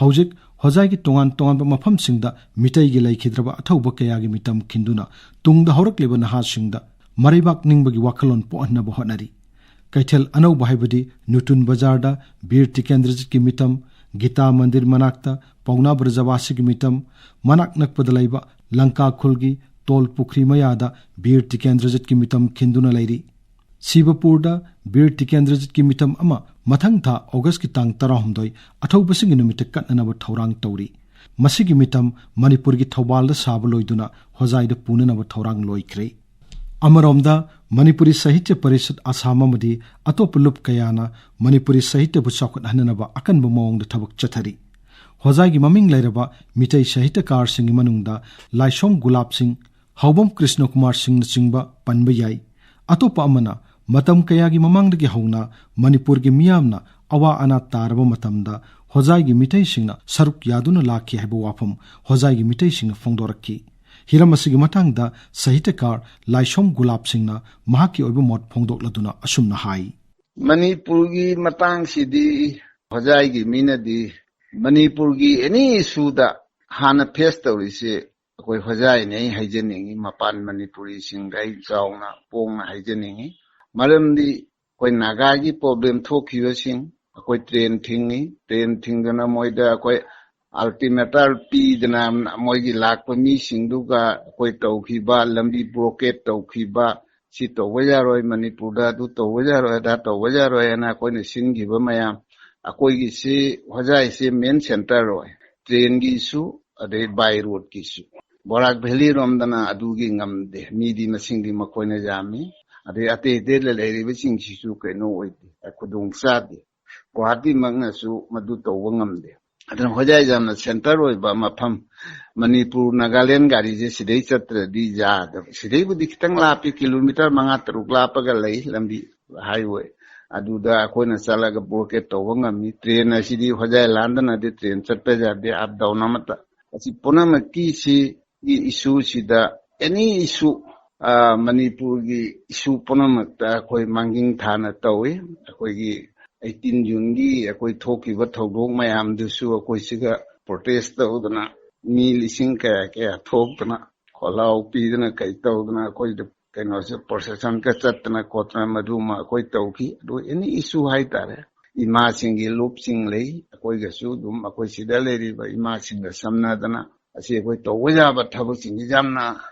ꯍꯧꯖꯤꯛ ꯍꯣꯖꯥꯏꯒꯤ ꯇꯣꯉꯥꯟ ꯇꯣꯉꯥꯟꯕ ꯃꯐꯝꯁꯤꯡꯗ ꯃꯤꯇꯩꯒꯤ ꯂꯩꯈꯤꯗ꯭ꯔꯕ ꯑꯊꯧꯕ ꯀꯌꯥꯒꯤ ꯃꯤꯇꯝ ꯈꯤꯟꯗꯨꯅ ꯇꯨꯡꯗ ꯍꯧꯔꯛꯂꯤꯕ ꯅꯍꯥꯁꯤꯡꯗ ꯃꯔꯩꯕꯥꯛ ꯅꯤꯡꯕꯒꯤ ꯋꯥꯈꯜꯂꯣꯟ ꯄꯣꯛꯍꯟꯅꯕ ꯍꯣꯠꯅꯔꯤ꯫ ꯀꯩꯊꯦꯜ ꯑꯅꯧꯕ ꯍꯥꯏꯕꯗꯤ ꯅꯨꯇꯨꯟ ꯕꯖꯥꯔꯗ ꯕꯤꯔ ꯇꯤꯀꯦꯟꯗ꯭ꯔꯖꯤꯠꯀꯤ ꯃꯤꯇꯝ, ꯒꯤꯇꯥ ꯃꯟꯗꯤꯔ ꯃꯅꯥꯛꯇ ꯄꯥꯎꯅꯥ ꯕ꯭ꯔꯖꯕꯥꯁꯤꯒꯤ ꯃꯤꯇꯝ, ꯃꯅꯥꯛ ꯅꯛꯄꯗ ꯂꯩꯕ ꯂꯪꯀꯥ ꯈꯨꯜꯒꯤ ꯇꯣꯜ ꯄꯨꯈ꯭ꯔꯤ ꯃꯌꯥꯗ ꯕꯤꯔ ꯇꯤꯀꯦꯟꯗ꯭ꯔꯖꯤꯠꯀꯤ ꯃꯤꯇꯝ ꯈꯤꯟꯗꯨꯅ ꯂꯩꯔꯤ꯫ ꯁꯤꯕꯄꯨꯔꯗ ꯕꯤꯔ ꯇꯤꯀꯦꯟꯗ꯭ꯔꯖꯤꯠꯀꯤ ꯃꯤꯇꯝ ꯑꯃ ꯃꯊꯪ ꯊꯥ ꯑꯣꯒꯁꯀꯤ ꯇꯥꯡ ꯇꯔꯥꯍꯨꯝꯗꯣꯏ ꯑꯊꯧꯕꯁꯤꯡꯒꯤ ꯅꯨꯃꯤꯠꯇ ꯀꯠꯅꯅꯕ ꯊꯧꯔꯥꯡ ꯇꯧꯔꯤ꯫ ꯃꯁꯤꯒꯤ ꯃꯤꯇꯝ ꯃꯅꯤꯄꯨꯔꯒꯤ ꯊꯧꯕꯥꯜꯗ ꯁꯥꯕ ꯂꯣꯏꯗꯨꯅ ꯍꯣꯖꯥꯏꯗ ꯄꯨꯅꯅꯕ ꯊꯧꯔꯥꯡ ꯂꯣꯏꯈ꯭ꯔꯦ꯫ ꯑꯃꯔꯣꯝꯗ ꯃꯅꯤꯄꯨꯔꯤ ꯁꯥꯍꯤꯇ꯭ꯌ ꯄꯔꯤꯁꯠ ꯑꯁꯥꯝ ꯑꯃꯗꯤ ꯑꯇꯣꯞꯄ ꯂꯨꯞ ꯀꯌꯥꯅ ꯃꯅꯤꯄꯨꯔꯤ ꯁꯥꯍꯤꯇ꯭ꯌꯕꯨ ꯆꯥꯎꯈꯠꯍꯟꯅꯅꯕ ꯑꯀꯟꯕ ꯃꯑꯣꯡꯗ ꯊꯕꯛ ꯆꯠꯊꯔꯤ꯫ ꯍꯣꯖꯥꯏꯒꯤ ꯃꯃꯤꯡ ꯂꯩꯔꯕ ꯃꯤꯇꯩ ꯁꯥꯍꯤꯇ꯭ꯌꯀꯥꯔꯁꯤꯡꯒꯤ ꯃꯅꯨꯡꯗ ꯂꯥꯏꯁꯣꯝ ꯒꯨꯂꯥꯞ ꯁꯤꯡ, ꯍꯥꯎꯕꯝ ꯀ꯭ꯔꯤꯁꯅ ꯀꯨꯃꯥꯔ ꯁꯤꯡꯅꯆꯤꯡꯕ ꯄꯟꯕ ꯌꯥꯏ꯫ ꯑꯇꯣꯞꯄ ꯑꯃꯅ ꯃꯇꯝ ꯀꯌꯥꯒꯤ ꯃꯃꯥꯡꯗꯒꯤ ꯍꯧꯅ ꯃꯅꯤꯄꯨꯔꯒꯤ ꯃꯤꯌꯥꯝꯅ ꯑꯋꯥ ꯑꯅꯥ ꯇꯥꯔꯕ ꯃꯇꯝꯗ ꯍꯣꯖꯥꯏꯒꯤ ꯃꯤꯇꯩꯁꯤꯡꯅ ꯁꯔꯨꯛ ꯌꯥꯗꯨꯅ ꯂꯥꯛꯈꯤ ꯍꯥꯏꯕ ꯋꯥꯐꯝ ꯍꯣꯖꯥꯏꯒꯤ ꯃꯤꯇꯩꯁꯤꯡꯅ ꯐꯣꯡꯗꯣꯔꯛꯈꯤ꯫ ꯍꯤꯔꯝ ꯑꯁꯤꯒꯤ ꯃꯇꯥꯡꯗ ꯁꯥꯍꯤꯇ꯭ꯌꯀꯥꯔ ꯂꯥꯏꯁꯣꯝ ꯒꯨꯂꯥꯞ ꯁꯤꯡꯅ ꯃꯍꯥꯛꯀꯤ ꯑꯣꯏꯕ ꯃꯣꯠ ꯐꯣꯡꯗꯣꯛꯂꯗꯨꯅ ꯑꯁꯨꯝꯅ ꯍꯥꯏ꯫ ꯃꯅꯤꯄꯨꯔꯒꯤ ꯃꯇꯥꯡꯁꯤꯗꯤ ꯍꯣꯖꯥꯏꯒꯤ ꯃꯤꯅꯗꯤ ꯃꯅꯤꯄꯨꯔꯒꯤ ꯑꯦꯅꯤ ꯏꯁꯨꯗ ꯍꯥꯟꯅ ꯐꯦꯁ ꯇꯧꯔꯤꯁꯦ ꯑꯩꯈꯣꯏ ꯍꯣꯖꯥꯏꯅꯦ ꯑꯩ ꯍꯥꯏꯖꯅꯤꯡꯉꯤ꯫ ꯃꯄꯥꯟ ꯃꯅꯤꯄꯨꯔꯤꯁꯤꯡꯗ ꯑꯩ ꯆꯥꯎꯅ ꯄꯣꯡꯅ ꯍꯥꯏꯖꯅꯤꯡꯉꯤ꯫ ꯃꯔꯝꯗꯤ ꯑꯩꯈꯣꯏ ꯅꯥꯒꯥꯒꯤ ꯄ꯭ꯔꯣꯕ꯭ꯂꯦꯝ ꯊꯣꯛꯈꯤꯕꯁꯤꯡ ꯑꯩꯈꯣꯏ ꯇ꯭ꯔꯦꯟ ꯊꯤꯡꯉꯤ꯫ ꯇ꯭ꯔꯦꯟ ꯊꯤꯡꯗꯅ ꯃꯣꯏꯗ ꯑꯩꯈꯣꯏ ꯑꯜꯇꯤꯃꯦꯇꯝ ꯄꯤꯗꯅ ꯃꯣꯏꯒꯤ ꯂꯥꯛꯄ ꯃꯤꯁꯤꯡꯗꯨꯒ ꯑꯩꯈꯣꯏ ꯇꯧꯈꯤꯕ, ꯂꯝꯕꯤ ꯕ꯭ꯂꯣꯀꯦꯠ ꯇꯧꯈꯤꯕ, ꯁꯤ ꯇꯧꯕ ꯌꯥꯔꯣꯏ, ꯃꯅꯤꯄꯨꯔꯗ ꯑꯗꯨ ꯇꯧꯕ ꯌꯥꯔꯣꯏ, ꯑꯗꯥ ꯇꯧꯕ ꯌꯥꯔꯣꯏ ꯍꯥꯏꯅ ꯑꯩꯈꯣꯏꯅ ꯁꯤꯟꯈꯤꯕ ꯃꯌꯥꯝ, ꯑꯩꯈꯣꯏꯒꯤꯁꯤ ꯍꯣꯖꯥꯏꯁꯤ ꯃꯦꯟ ꯁꯦꯟꯇꯔ ꯑꯣꯏ, ꯇ꯭ꯔꯦꯟꯒꯤꯁꯨ ꯑꯗꯩ ꯕꯥꯏ ꯔꯣꯗꯀꯤꯁꯨ꯫ ꯕꯣꯔꯥꯛ ꯚꯦꯂꯤ ꯔꯣꯝꯗꯅ ꯑꯗꯨꯒꯤ ꯉꯝꯗꯦ, ꯃꯤꯗꯤ ꯃꯁꯤꯡꯗꯤ ꯃꯈꯣꯏꯅ ꯌꯥꯝꯃꯤ꯫ ꯑꯗꯩ ꯑꯇꯩ ꯑꯇꯩꯗ ꯂꯩꯔꯤꯕꯁꯤꯡꯁꯤꯁꯨ ꯀꯩꯅꯣ ꯑꯣꯏꯗꯦ, ꯈꯨꯗꯣꯡ ꯆꯥꯗꯦ꯫ ꯒꯨꯋꯥꯍꯥꯇꯤꯃꯛꯅꯁꯨ ꯃꯗꯨ ꯇꯧꯕ ꯉꯝꯗꯦ꯫ ꯑꯗꯨꯅ ꯍꯣꯖꯥꯏ ꯌꯥꯝꯅ ꯁꯦꯟꯇꯔ ꯑꯣꯏꯕ ꯃꯐꯝ, ꯃꯅꯤꯄꯨꯔ ꯅꯥꯒꯥꯂꯦꯟ ꯒꯥꯔꯤꯁꯦ ꯁꯤꯗꯩ ꯆꯠꯇ꯭ꯔꯗꯤ ꯌꯥꯗꯕ꯫ ꯁꯤꯗꯩꯕꯨꯗꯤ ꯈꯤꯇꯪ ꯂꯥꯞꯄꯤ, ꯀꯤꯂꯣꯃꯤꯇꯔ ꯃꯉꯥ ꯇꯔꯨꯛ ꯂꯥꯞꯄꯒ ꯂꯩ ꯂꯝꯕꯤ, ꯍꯥꯏꯋꯦ꯫ ꯑꯗꯨꯗ ꯑꯩꯈꯣꯏꯅ ꯆꯠꯂꯒ ꯕ꯭ꯂꯣꯀꯦꯠ ꯇꯧꯕ ꯉꯝꯃꯤ꯫ ꯇ꯭ꯔꯦꯟ ꯑꯁꯤꯗꯤ ꯍꯣꯖꯥꯏ ꯂꯥꯟꯗꯅꯗꯤ ꯇ꯭ꯔꯦꯟ ꯆꯠꯄ ꯌꯥꯗꯦ, ꯑꯞ ꯗꯥꯎꯟ ꯑꯃꯠꯇ꯫ ꯑꯁꯤ ꯄꯨꯝꯅꯃꯛꯀꯤ ꯁꯤꯒꯤ ꯏꯁꯨꯁꯤꯗ ꯑꯦꯅꯤ ꯏꯁꯨ, ꯃꯅꯤꯄꯨꯔꯒꯤ ꯏꯁꯨ ꯄꯨꯝꯅꯃꯛꯇ ꯑꯩꯈꯣꯏ ꯃꯥꯡꯖꯤꯟ ꯊꯥꯅ ꯇꯧꯏ꯫ ꯑꯩꯈꯣꯏꯒꯤ ꯑꯩꯇꯤꯟ ꯖꯨꯟꯒꯤ ꯑꯩꯈꯣꯏ ꯊꯣꯛꯈꯤꯕ ꯊꯧꯗꯣꯛ ꯃꯌꯥꯝꯗꯨꯁꯨ ꯑꯩꯈꯣꯏ ꯁꯤꯒ ꯄ꯭ꯔꯣꯇꯦꯁ ꯇꯧꯗꯅ ꯃꯤ ꯂꯤꯁꯤꯡ ꯀꯌꯥ ꯀꯌꯥ ꯊꯣꯛꯇꯅ ꯈꯣꯜꯂꯥꯎ ꯄꯤꯗꯅ ꯀꯩ ꯇꯧꯗꯅ ꯑꯩꯈꯣꯏꯗ ꯀꯩꯅꯣꯁꯦ ꯄ꯭ꯔꯣꯁꯦꯁꯟꯒ ꯆꯠꯇꯅ ꯈꯣꯠꯇꯅ ꯃꯗꯨꯃ ꯑꯩꯈꯣꯏ ꯇꯧꯈꯤ꯫ ꯑꯗꯨ ꯑꯦꯅꯤ ꯏꯁꯨ ꯍꯥꯏꯇꯥꯔꯦ, ꯏꯃꯥꯁꯤꯡꯒꯤ ꯂꯨꯞꯁꯤꯡ ꯂꯩ, ꯑꯩꯈꯣꯏꯒꯁꯨ ꯑꯗꯨꯝ ꯑꯩꯈꯣꯏ ꯁꯤꯗ ꯂꯩꯔꯤꯕ ꯏꯃꯥꯁꯤꯡꯒ ꯁꯝꯅꯗꯅ ꯑꯁꯤ ꯑꯩꯈꯣꯏ ꯇꯧꯕ ꯌꯥꯕ ꯊꯕꯛꯁꯤꯡꯁꯤ ꯌꯥꯝꯅ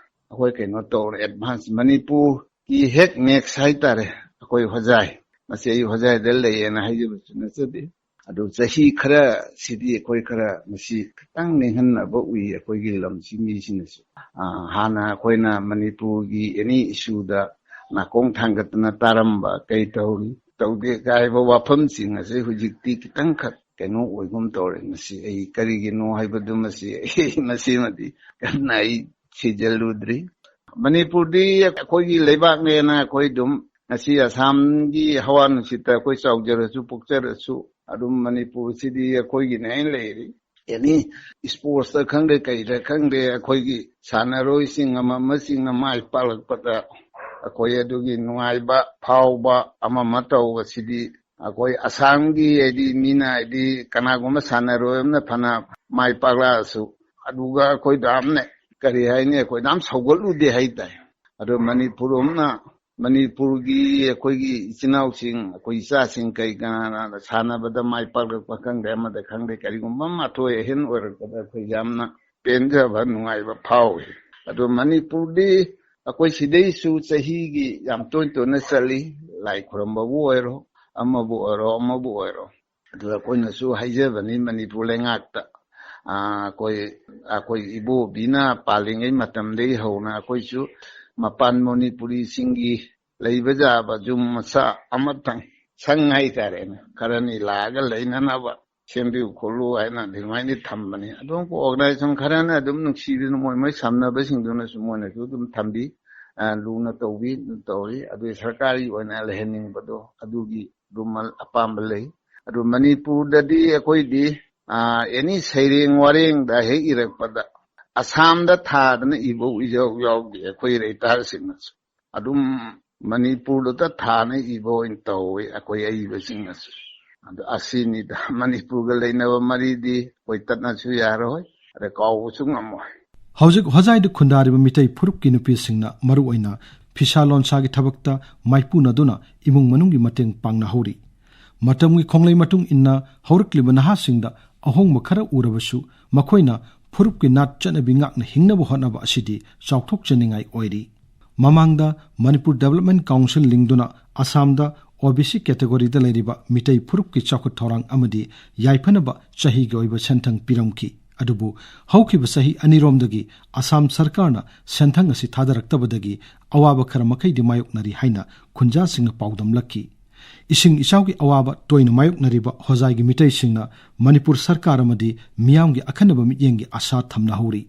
ꯑꯩꯈꯣꯏ ꯀꯩꯅꯣ ꯇꯧꯔꯦ꯫ ꯑꯦꯗꯚꯥꯟꯁ ꯃꯅꯤꯄꯨꯔꯒꯤ ꯍꯦꯛ ꯅꯦꯛꯁ ꯍꯥꯏꯇꯥꯔꯦ, ꯑꯩꯈꯣꯏ ꯍꯣꯖꯥꯏ, ꯃꯁꯤ ꯑꯩ ꯍꯣꯖꯥꯏꯗ ꯂꯩꯌꯦꯅ ꯍꯥꯏꯖꯕꯁꯨ ꯅꯠꯆꯗꯦ꯫ ꯑꯗꯨ ꯆꯍꯤ ꯈꯔ ꯁꯤꯗꯤ ꯑꯩꯈꯣꯏ ꯈꯔ ꯃꯁꯤ ꯈꯤꯇꯪ ꯅꯦꯝꯍꯟꯅꯕ ꯎꯏ ꯑꯩꯈꯣꯏꯒꯤ ꯂꯝꯁꯤ ꯃꯤꯁꯤꯡꯅꯁꯨ꯫ ꯑ, ꯍꯥꯟꯅ ꯑꯩꯈꯣꯏꯅ ꯃꯅꯤꯄꯨꯔꯒꯤ ꯑꯦꯅꯤ ꯏꯁꯨꯗ ꯅꯥꯀꯣꯡ ꯊꯥꯡꯒꯠꯇꯅ ꯇꯥꯔꯝꯕ, ꯀꯩ ꯇꯧꯔꯤ ꯇꯧꯗꯦ ꯀꯥꯏꯕ ꯋꯥꯐꯝꯁꯤꯡ ꯑꯁꯤ ꯍꯧꯖꯤꯛꯇꯤ ꯈꯤꯇꯪꯈꯛ ꯀꯩꯅꯣ ꯑꯣꯏꯒꯨꯝ ꯇꯧꯔꯦ꯫ ꯃꯁꯤ ꯑꯩ ꯀꯔꯤꯒꯤꯅꯣ ꯍꯥꯏꯕꯗꯨ ꯃꯁꯤ ꯑꯩ ꯃꯁꯤꯃꯗꯤ ꯀꯟꯅ ꯑꯩ ꯊꯤꯖꯤꯜꯂꯨꯗ꯭ꯔꯤ꯫ ꯃꯅꯤꯄꯨꯔꯗꯤ ꯑꯩꯈꯣꯏꯒꯤ ꯂꯩꯕꯥꯛꯅꯦꯅ ꯑꯩꯈꯣꯏ ꯑꯗꯨꯝ ꯉꯁꯤ ꯑꯁꯥꯝꯒꯤ ꯍꯋꯥ ꯅꯨꯡꯁꯤꯠꯇ ꯑꯩꯈꯣꯏ ꯆꯥꯎꯖꯔꯁꯨ ꯄꯣꯛꯆꯔꯁꯨ ꯑꯗꯨꯝ ꯃꯅꯤꯄꯨꯔꯁꯤꯗꯤ ꯑꯩꯈꯣꯏꯒꯤꯅꯦ ꯍꯥꯏꯅ ꯂꯩꯔꯤ꯫ ꯑꯦꯅꯤ ꯏꯁꯄꯣꯔꯠꯁꯇ ꯈꯪꯗꯦ, ꯀꯩꯗ ꯈꯪꯗꯦ, ꯑꯩꯈꯣꯏꯒꯤ ꯁꯥꯟꯅꯔꯣꯏꯁꯤꯡ ꯑꯃ ꯑꯃꯁꯤꯡꯅ ꯃꯥꯏ ꯄꯥꯛꯂꯛꯄꯗ ꯑꯩꯈꯣꯏ ꯑꯗꯨꯒꯤ ꯅꯨꯡꯉꯥꯏꯕ ꯐꯥꯎꯕ ꯑꯃ ꯑꯃ ꯇꯧꯕꯁꯤꯗꯤ ꯑꯩꯈꯣꯏ ꯑꯁꯥꯝꯒꯤ ꯍꯥꯏꯗꯤ ꯃꯤꯅ ꯍꯥꯏꯗꯤ ꯀꯅꯥꯒꯨꯝꯕ ꯁꯥꯟꯅꯔꯣꯏ ꯑꯃꯅ ꯐꯅ ꯃꯥꯏ ꯄꯥꯛꯂꯛꯑꯁꯨ ꯑꯗꯨꯒ ꯑꯩꯈꯣꯏꯗ ꯌꯥꯝꯅ ꯀꯔꯤ ꯍꯥꯏꯅꯤ, ꯑꯩꯈꯣꯏꯗ ꯌꯥꯝ ꯁꯧꯒꯠꯂꯨꯗꯦ ꯍꯥꯏꯇꯥꯔꯦ꯫ ꯑꯗꯣ ꯃꯅꯤꯄꯨꯔ ꯑꯃꯅ ꯃꯅꯤꯄꯨꯔꯒꯤ ꯑꯩꯈꯣꯏꯒꯤ ꯏꯆꯤꯟ ꯏꯅꯥꯎꯁꯤꯡ, ꯑꯩꯈꯣꯏ ꯏꯆꯥꯁꯤꯡ ꯀꯩ ꯀꯅꯥꯅ ꯁꯥꯟꯅꯕꯗ ꯃꯥꯏ ꯄꯥꯛꯂꯛꯄ ꯈꯪꯗꯦ, ꯑꯃꯗ ꯈꯪꯗꯦ, ꯀꯔꯤꯒꯨꯝꯕ ꯑꯃ ꯑꯊꯣꯏ ꯑꯍꯦꯟ ꯑꯣꯏꯔꯛꯄꯗ ꯑꯩꯈꯣꯏ ꯌꯥꯝꯅ ꯄꯦꯟꯖꯕ ꯅꯨꯡꯉꯥꯏꯕ ꯐꯥꯎꯏ꯫ ꯑꯗꯣ ꯃꯅꯤꯄꯨꯔꯗꯤ ꯑꯩꯈꯣꯏ ꯁꯤꯗꯩꯁꯨ ꯆꯍꯤꯒꯤ ꯌꯥꯝ ꯇꯣꯏ ꯇꯣꯏꯅ ꯆꯠꯂꯤ, ꯂꯥꯏ ꯈꯨꯔꯝꯕꯕꯨ ꯑꯣꯏꯔꯣ, ꯑꯃꯕꯨ ꯑꯣꯏꯔꯣ, ꯑꯃꯕꯨ ꯑꯣꯏꯔꯣ꯫ ꯑꯗꯨꯗ ꯑꯩꯈꯣꯏꯅꯁꯨ ꯍꯥꯏꯖꯕꯅꯤ ꯃꯅꯤꯄꯨꯔ ꯂꯩꯉꯥꯛꯇ, ꯑꯩꯈꯣꯏ ꯑꯩꯈꯣꯏ ꯏꯕꯣꯕꯤꯅ ꯄꯥꯜꯂꯤꯉꯩ ꯃꯇꯝꯗꯒꯤ ꯍꯧꯅ ꯑꯩꯈꯣꯏꯁꯨ ꯃꯄꯥꯟ ꯃꯅꯤꯄꯨꯔꯤꯁꯤꯡꯒꯤ ꯂꯩꯕ ꯌꯥꯕ ꯌꯨꯝ ꯃꯆꯥ ꯑꯃꯇꯪ ꯁꯪ ꯍꯥꯏꯇꯥꯔꯦꯅꯦ, ꯈꯔꯅꯤ ꯂꯥꯛꯑꯒ ꯂꯩꯅꯅꯕ ꯁꯦꯝꯕꯤꯌꯨ ꯈꯣꯠꯂꯨ ꯍꯥꯏꯅ ꯑꯗꯨꯃꯥꯏꯅ ꯊꯝꯕꯅꯤ꯫ ꯑꯗꯨꯝ organization ꯈꯔꯅ ꯑꯗꯨꯝ ꯅꯨꯡꯁꯤꯗꯨꯅ ꯃꯣꯏ ꯃꯣꯏ ꯁꯝꯅꯕꯁꯤꯡꯗꯨꯅꯁꯨ ꯃꯣꯏꯅꯁꯨ ꯑꯗꯨꯝ ꯊꯝꯕꯤ, ꯑ, ꯂꯨꯅ ꯇꯧꯕꯤ, ꯑꯗꯨꯝ ꯇꯧꯔꯤ꯫ ꯑꯗꯨ ꯁꯔꯀꯥꯔꯒꯤ ꯑꯣꯏꯅ ꯂꯩꯍꯟꯅꯤꯡꯕꯗꯣ ꯑꯗꯨꯒꯤ ꯑꯗꯨꯝ ꯑꯄꯥꯝꯕ ꯂꯩ꯫ ꯑꯗꯨ ꯃꯅꯤꯄꯨꯔꯗꯗꯤ ꯑꯩꯈꯣꯏꯗꯤ, ꯑ, ꯑꯦꯅꯤ ꯁꯩꯔꯦꯡ ꯋꯥꯔꯦꯡꯗ ꯍꯦꯛ ꯏꯔꯛꯄꯗ ꯑꯁꯥꯝꯗ ꯊꯥꯗꯅ ꯏꯕ ꯏꯌꯥꯎ ꯌꯥꯎꯗꯦ ꯑꯩꯈꯣꯏ ꯔꯥꯏꯇꯔꯁꯤꯡꯅꯁꯨ꯫ ꯑꯗꯨꯝ ꯃꯅꯤꯄꯨꯔꯗ ꯊꯥꯅ ꯏꯕ ꯑꯣꯏꯅ ꯇꯧꯋꯤ ꯑꯩꯈꯣꯏ ꯑꯏꯕꯁꯤꯡꯅꯁꯨ꯫ ꯑꯗꯣ ꯑꯁꯤꯅꯤꯗ, ꯃꯅꯤꯄꯨꯔꯒ ꯂꯩꯅꯕ ꯃꯔꯤꯗꯤ ꯑꯩꯈꯣꯏ ꯇꯠꯅꯁꯨ ꯌꯥꯔꯣꯏ, ꯑꯗ ꯀꯥꯎꯕꯁꯨ ꯉꯝꯃꯣꯏ꯫ ꯍꯧꯖꯤꯛ ꯍꯣꯖꯥꯏꯗ ꯈꯨꯟꯗꯥꯔꯤꯕ ꯃꯤꯇꯩ ꯐꯨꯔꯨꯞꯀꯤ ꯅꯨꯄꯤꯁꯤꯡꯅ ꯃꯔꯨꯑꯣꯏꯅ ꯐꯤꯁꯥ ꯂꯣꯟꯁꯥꯒꯤ ꯊꯕꯛꯇ ꯃꯥꯏꯄꯨꯅꯗꯨꯅ ꯏꯃꯨꯡ ꯃꯅꯨꯡꯒꯤ ꯃꯇꯦꯡ ꯄꯥꯡꯅꯍꯧꯔꯤ꯫ ꯃꯇꯝꯒꯤ ꯈꯣꯡꯂꯩ ꯃꯇꯨꯡ ꯏꯟꯅ ꯍꯧꯔꯛꯂꯤꯕ ꯅꯍꯥꯁꯤꯡꯗ ꯑꯍꯣꯡꯕ ꯈꯔ ꯎꯔꯕꯁꯨ, ꯃꯈꯣꯏꯅ ꯐꯨꯔꯨꯞꯀꯤ ꯅꯥꯠ ꯆꯠꯅꯕꯤ ꯉꯥꯛꯅ ꯍꯤꯡꯅꯕ ꯍꯣꯠꯅꯕ ꯑꯁꯤꯗꯤ ꯆꯥꯎꯊꯣꯛꯆꯅꯤꯡꯉꯥꯏ ꯑꯣꯏꯔꯤ꯫ ꯃꯃꯥꯡꯗ ꯃꯅꯤꯄꯨꯔ Development Council ꯂꯤꯡꯗꯨꯅ ꯑꯁꯥꯝꯗ OBC categoryꯗ ꯂꯩꯔꯤꯕ ꯃꯤꯇꯩ ꯐꯨꯔꯨꯞꯀꯤ ꯆꯥꯎꯈꯠ ꯊꯧꯔꯥꯡ ꯑꯃꯗꯤ ꯌꯥꯏꯐꯅꯕ ꯆꯍꯤꯒꯤ ꯑꯣꯏꯕ ꯁꯦꯟꯊꯪ ꯄꯤꯔꯝꯈꯤ꯫ ꯑꯗꯨꯕꯨ ꯍꯧꯈꯤꯕ ꯆꯍꯤ ꯑꯅꯤꯔꯣꯝꯗꯒꯤ ꯑꯁꯥꯝ ꯁꯔꯀꯥꯔꯅ ꯁꯦꯟꯊꯪ ꯑꯁꯤ ꯊꯥꯗꯔꯛꯇꯕꯗꯒꯤ ꯑꯋꯥꯕ ꯈꯔ ꯃꯈꯩꯗꯤ ꯃꯥꯌꯣꯛꯅꯔꯤ ꯍꯥꯏꯅ ꯈꯨꯟꯖꯥꯁꯤꯡꯅ ꯄꯥꯎꯗꯝꯂꯛꯈꯤ꯫ ꯏꯁꯤꯡ ꯏꯆꯥꯎꯒꯤ ꯑꯋꯥꯕ ꯇꯣꯏꯅ ꯃꯥꯌꯣꯛꯅꯔꯤꯕ ꯍꯣꯖꯥꯏꯒꯤ ꯃꯤꯇꯩꯁꯤꯡꯅ ꯃꯅꯤꯄꯨꯔ ꯁꯔꯀꯥꯔ ꯑꯃꯗꯤ ꯃꯤꯌꯥꯝꯒꯤ ꯑꯈꯟꯅꯕ ꯃꯤꯠꯌꯦꯡꯒꯤ ꯑꯥꯁꯥ ꯊꯝꯅꯍꯧꯔꯤ꯫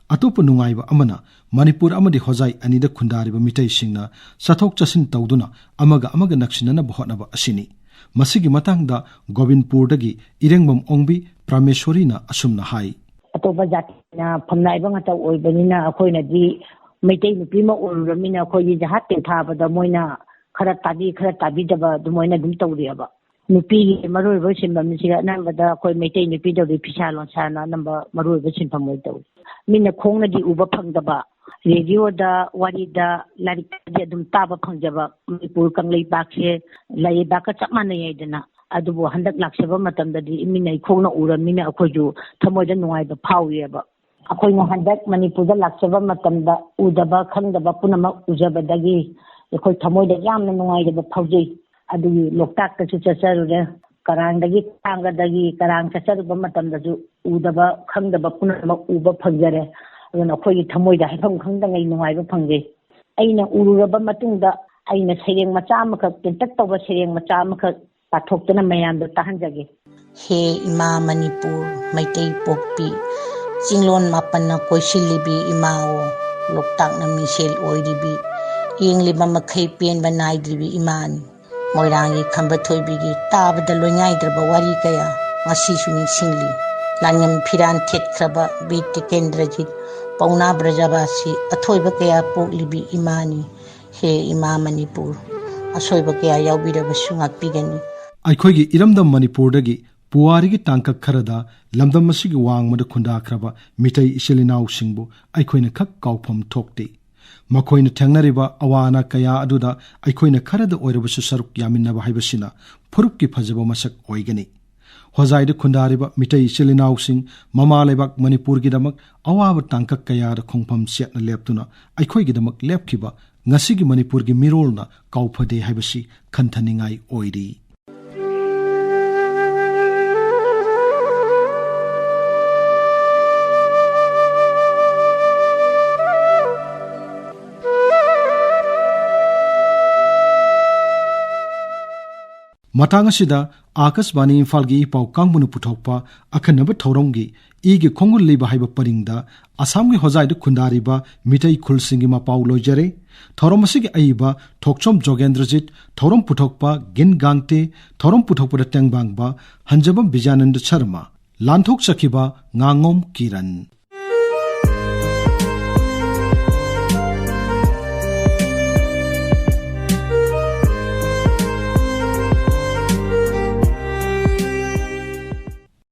ꯑꯇꯣꯞꯄ ꯅꯨꯡꯉꯥꯏꯕ ꯑꯃꯅ, ꯃꯅꯤꯄꯨꯔ ꯑꯃꯗꯤ ꯍꯣꯖꯥꯏ ꯑꯅꯤꯗ ꯈꯨꯟꯗꯥꯔꯤꯕ ꯃꯤꯇꯩꯁꯤꯡꯅ ꯆꯠꯊꯣꯛ ꯆꯠꯁꯤꯟ ꯇꯧꯗꯨꯅ ꯑꯃꯒ ꯑꯃꯒ ꯅꯛꯁꯤꯟꯅꯅꯕ ꯍꯣꯠꯅꯕ ꯑꯁꯤꯅꯤ꯫ ꯃꯁꯤꯒꯤ ꯃꯇꯥꯡꯗ ꯒꯣꯕꯤꯟꯄꯨꯔꯗꯒꯤ ꯏꯔꯦꯡꯕꯝ ꯑꯣꯡꯕꯤ ꯄ꯭ꯔꯃꯦꯁꯣꯔꯤꯅ ꯑꯁꯨꯝꯅ ꯍꯥꯏ꯫ ꯑꯇꯣꯞꯄ ꯖꯥꯇꯤꯅ ꯐꯝꯅꯥꯏꯕ ꯉꯥꯛꯇ ꯑꯣꯏꯕꯅꯤꯅ ꯑꯩꯈꯣꯏꯅꯗꯤ ꯃꯩꯇꯩ ꯅꯨꯄꯤ ꯑꯃ ꯑꯣꯏꯔꯨꯔꯃꯤꯅ ꯑꯩꯈꯣꯏꯒꯤ ꯖꯍꯥꯠ ꯇꯦꯟꯊꯥꯕꯗ ꯃꯣꯏꯅ ꯈꯔ ꯇꯥꯕꯤ, ꯈꯔ ꯇꯥꯕꯤꯗꯕ ꯑꯗꯨꯃꯥꯏꯅ ꯑꯗꯨꯝ ꯇꯧꯔꯤꯑꯕ꯫ ꯅꯨꯄꯤꯒꯤ ꯃꯔꯨꯑꯣꯏꯕ ꯁꯤꯟꯐꯝꯁꯤꯗ ꯑꯅꯝꯕꯗ ꯑꯩꯈꯣꯏ ꯃꯩꯇꯩ ꯅꯨꯄꯤꯗꯗꯤ ꯐꯤꯁꯥ ꯂꯣꯟꯁꯥꯅ ꯑꯅꯝꯕ ꯃꯔꯨꯑꯣꯏꯕ ꯁꯤꯟꯐꯝ ꯑꯣꯏꯅ ꯇꯧꯏ꯫ ꯃꯤꯠꯅ ꯈꯣꯡꯅꯗꯤ ꯎꯕ ꯐꯪꯗꯕ, ꯔꯦꯗꯤꯑꯣꯗ, ꯋꯥꯔꯤꯗ, ꯂꯥꯏꯔꯤꯛꯇꯗꯤ ꯑꯗꯨꯝ ꯇꯥꯕ ꯐꯪꯖꯕ, ꯃꯅꯤꯄꯨꯔ ꯀꯪꯂꯩꯄꯥꯛꯁꯦ ꯂꯩꯕꯥꯛꯀ ꯆꯞ ꯃꯥꯟꯅꯩ ꯍꯥꯏꯗꯅ꯫ ꯑꯗꯨꯕꯨ ꯍꯟꯗꯛ ꯂꯥꯛꯆꯕ ꯃꯇꯝꯗꯗꯤ ꯃꯤꯠꯅ ꯏꯈꯣꯡꯅ ꯎꯔꯃꯤꯅ ꯑꯩꯈꯣꯏꯁꯨ ꯊꯃꯣꯏꯗ ꯅꯨꯡꯉꯥꯏꯕ ꯐꯥꯎꯏꯑꯕ꯫ ꯑꯩꯈꯣꯏꯅ ꯍꯟꯗꯛ ꯃꯅꯤꯄꯨꯔꯗ ꯂꯥꯛꯆꯕ ꯃꯇꯝꯗ ꯎꯗꯕ ꯈꯪꯗꯕ ꯄꯨꯝꯅꯃꯛ ꯎꯖꯕꯗꯒꯤ ꯑꯩꯈꯣꯏ ꯊꯃꯣꯏꯗ ꯌꯥꯝꯅ ꯅꯨꯡꯉꯥꯏꯖꯕ ꯐꯥꯎꯖꯩ꯫ ꯑꯗꯨꯒꯤ ꯂꯣꯛꯇꯥꯛꯇꯁꯨ ꯆꯠꯆꯔꯨꯔꯦ, ꯀꯔꯥꯡꯗꯒꯤ, ꯀꯔꯥꯡꯒꯗꯒꯤ ꯀꯔꯥꯡ ꯆꯠꯆꯔꯨꯕ ꯃꯇꯝꯗꯁꯨ ꯎꯗꯕ ꯈꯪꯗꯕ ꯄꯨꯝꯅꯃꯛ ꯎꯕ ꯐꯪꯖꯔꯦ꯫ ꯑꯗꯨꯅ ꯑꯩꯈꯣꯏꯒꯤ ꯊꯃꯣꯏꯗ ꯍꯥꯏꯐꯝ ꯈꯪꯗꯉꯩ ꯅꯨꯡꯉꯥꯏꯕ ꯐꯪꯖꯩ꯫ ꯑꯩꯅ ꯎꯔꯨꯔꯕ ꯃꯇꯨꯡꯗ ꯑꯩꯅ ꯁꯩꯔꯦꯡ ꯃꯆꯥ ꯑꯃꯈꯛ, ꯇꯦꯟꯇꯛ ꯇꯧꯕ ꯁꯩꯔꯦꯡ ꯃꯆꯥ ꯑꯃꯈꯛ ꯄꯥꯊꯣꯛꯇꯨꯅ ꯃꯌꯥꯝꯗ ꯇꯥꯍꯟꯖꯒꯦ꯫ ꯍꯦ ꯏꯃꯥ ꯃꯅꯤꯄꯨꯔ, ꯃꯩꯇꯩ ꯄꯣꯛꯄꯤ, ꯆꯤꯡꯂꯣꯟ ꯃꯥꯄꯟꯅ ꯀꯣꯏꯁꯤꯜꯂꯤꯕꯤ ꯏꯃꯥꯑꯣ, ꯂꯣꯛꯇꯥꯛꯅ ꯃꯤꯡꯁꯦꯜ ꯑꯣꯏꯔꯤꯕꯤ, ꯌꯦꯡꯂꯤꯕ ꯃꯈꯩ ꯄꯦꯟꯕ ꯅꯥꯏꯗ꯭ꯔꯤꯕꯤ ꯏꯃꯥꯅꯤ꯫ ꯃꯣꯏꯔꯥꯡꯒꯤ ꯈꯝꯕ ꯊꯣꯏꯕꯤꯒꯤ ꯇꯥꯕꯗ ꯂꯣꯏꯉꯥꯏꯗ꯭ꯔꯕ ꯋꯥꯔꯤ ꯀꯌꯥ ꯉꯁꯤꯁꯨ ꯅꯤꯡꯁꯤꯡꯂꯤ꯫ ꯂꯥꯟꯉꯝ ꯐꯤꯔꯥꯟ ꯊꯦꯠꯈ꯭ꯔꯕ ꯕꯤꯔ ꯇꯤꯀꯦꯟꯗ꯭ꯔꯖꯤꯠ, ꯄꯥꯎꯅꯥ ꯕ꯭ꯔꯖꯕꯥꯁꯤ, ꯑꯊꯣꯏꯕ ꯀꯌꯥ ꯄꯣꯛꯂꯤꯕꯤ ꯏꯃꯥꯅꯤ꯫ ꯍꯦ ꯏꯃꯥ ꯃꯅꯤꯄꯨꯔ, ꯑꯁꯣꯏꯕ ꯀꯌꯥ ꯌꯥꯎꯕꯤꯔꯕꯁꯨ ꯉꯥꯛꯄꯤꯒꯅꯤ꯫ ꯑꯩꯈꯣꯏꯒꯤ ꯏꯔꯝꯗꯝ ꯃꯅꯤꯄꯨꯔꯗꯒꯤ ꯄꯨꯋꯥꯔꯤꯒꯤ ꯇꯥꯡꯀꯛ ꯈꯔꯗ ꯂꯝꯗꯝ ꯑꯁꯤꯒꯤ ꯋꯥꯡꯃꯗ ꯈꯨꯟꯗꯥꯈ꯭ꯔꯕ ꯃꯤꯇꯩ ꯏꯆꯤꯜ ꯏꯅꯥꯎꯁꯤꯡꯕꯨ ꯑꯩꯈꯣꯏꯅ ꯈꯛ ꯀꯥꯎꯐꯝ ꯊꯣꯛꯇꯦ꯫ ꯃꯈꯣꯏꯅ ꯊꯦꯡꯅꯔꯤꯕ ꯑꯋꯥ ꯑꯅꯥ ꯀꯌꯥ ꯑꯗꯨꯗ ꯑꯩꯈꯣꯏꯅ ꯈꯔꯗ ꯑꯣꯏꯔꯕꯁꯨ ꯁꯔꯨꯛ ꯌꯥꯃꯤꯟꯅꯕ ꯍꯥꯏꯕꯁꯤꯅ ꯐꯨꯔꯨꯞꯀꯤ ꯐꯖꯕ ꯃꯁꯛ ꯑꯣꯏꯒꯅꯤ꯫ ꯍꯣꯖꯥꯏꯗ ꯈꯨꯟꯗꯥꯔꯤꯕ ꯃꯤꯇꯩ ꯏꯆꯤꯜ ꯏꯅꯥꯎꯁꯤꯡ, ꯃꯃꯥ ꯂꯩꯕꯥꯛ ꯃꯅꯤꯄꯨꯔꯒꯤꯗꯃꯛ ꯑꯋꯥꯕ ꯇꯥꯡꯀꯛ ꯀꯌꯥꯗ ꯈꯣꯡꯐꯝ ꯆꯦꯠꯅ ꯂꯦꯞꯇꯨꯅ ꯑꯩꯈꯣꯏꯒꯤꯗꯃꯛ ꯂꯦꯞꯈꯤꯕ ꯉꯁꯤꯒꯤ ꯃꯅꯤꯄꯨꯔꯒꯤ ꯃꯤꯔꯣꯜꯅ ꯀꯥꯎꯐꯗꯦ ꯍꯥꯏꯕꯁꯤ ꯈꯟꯊꯅꯤꯡꯉꯥꯏ ꯑꯣꯏꯔꯤ꯫ ꯃꯇꯥꯡ ꯑꯁꯤꯗ ꯑꯥꯀꯥꯁꯕꯥꯅꯤ ꯏꯝꯐꯥꯜꯒꯤ ꯏ ꯄꯥꯎ ꯀꯥꯡꯕꯨꯅ ꯄꯨꯊꯣꯛꯄ ꯑꯈꯟꯅꯕ ꯊꯧꯔꯝꯒꯤ "ꯏꯒꯤ ꯈꯣꯡꯒꯨꯜ ꯂꯤꯕ" ꯍꯥꯏꯕ ꯄꯔꯤꯡꯗ ꯑꯁꯥꯝꯒꯤ ꯍꯣꯖꯥꯏꯗ ꯈꯨꯟꯗꯥꯔꯤꯕ ꯃꯤꯇꯩ ꯈꯨꯜꯁꯤꯡꯒꯤ ꯃꯄꯥꯎ ꯂꯣꯏꯖꯔꯦ꯫ ꯊꯧꯔꯝ ꯑꯁꯤꯒꯤ ꯑꯏꯕ ꯊꯣꯛꯆꯣꯝ ꯖꯣꯒꯦꯟꯗ꯭ꯔꯖꯤꯠ, ꯊꯧꯔꯝ ꯄꯨꯊꯣꯛꯄ ꯒꯤꯟ ꯒꯥꯡꯇꯦ, ꯊꯧꯔꯝ ꯄꯨꯊꯣꯛꯄꯗ ꯇꯦꯡꯕꯥꯡꯕ ꯍꯟꯖꯕꯝ ꯕꯤꯖꯌꯥꯅꯟꯗ ꯁꯔꯃ, ꯂꯥꯟꯊꯣꯛꯆꯈꯤꯕ ꯉꯥꯉꯣꯝ ꯀꯤꯔꯟ꯫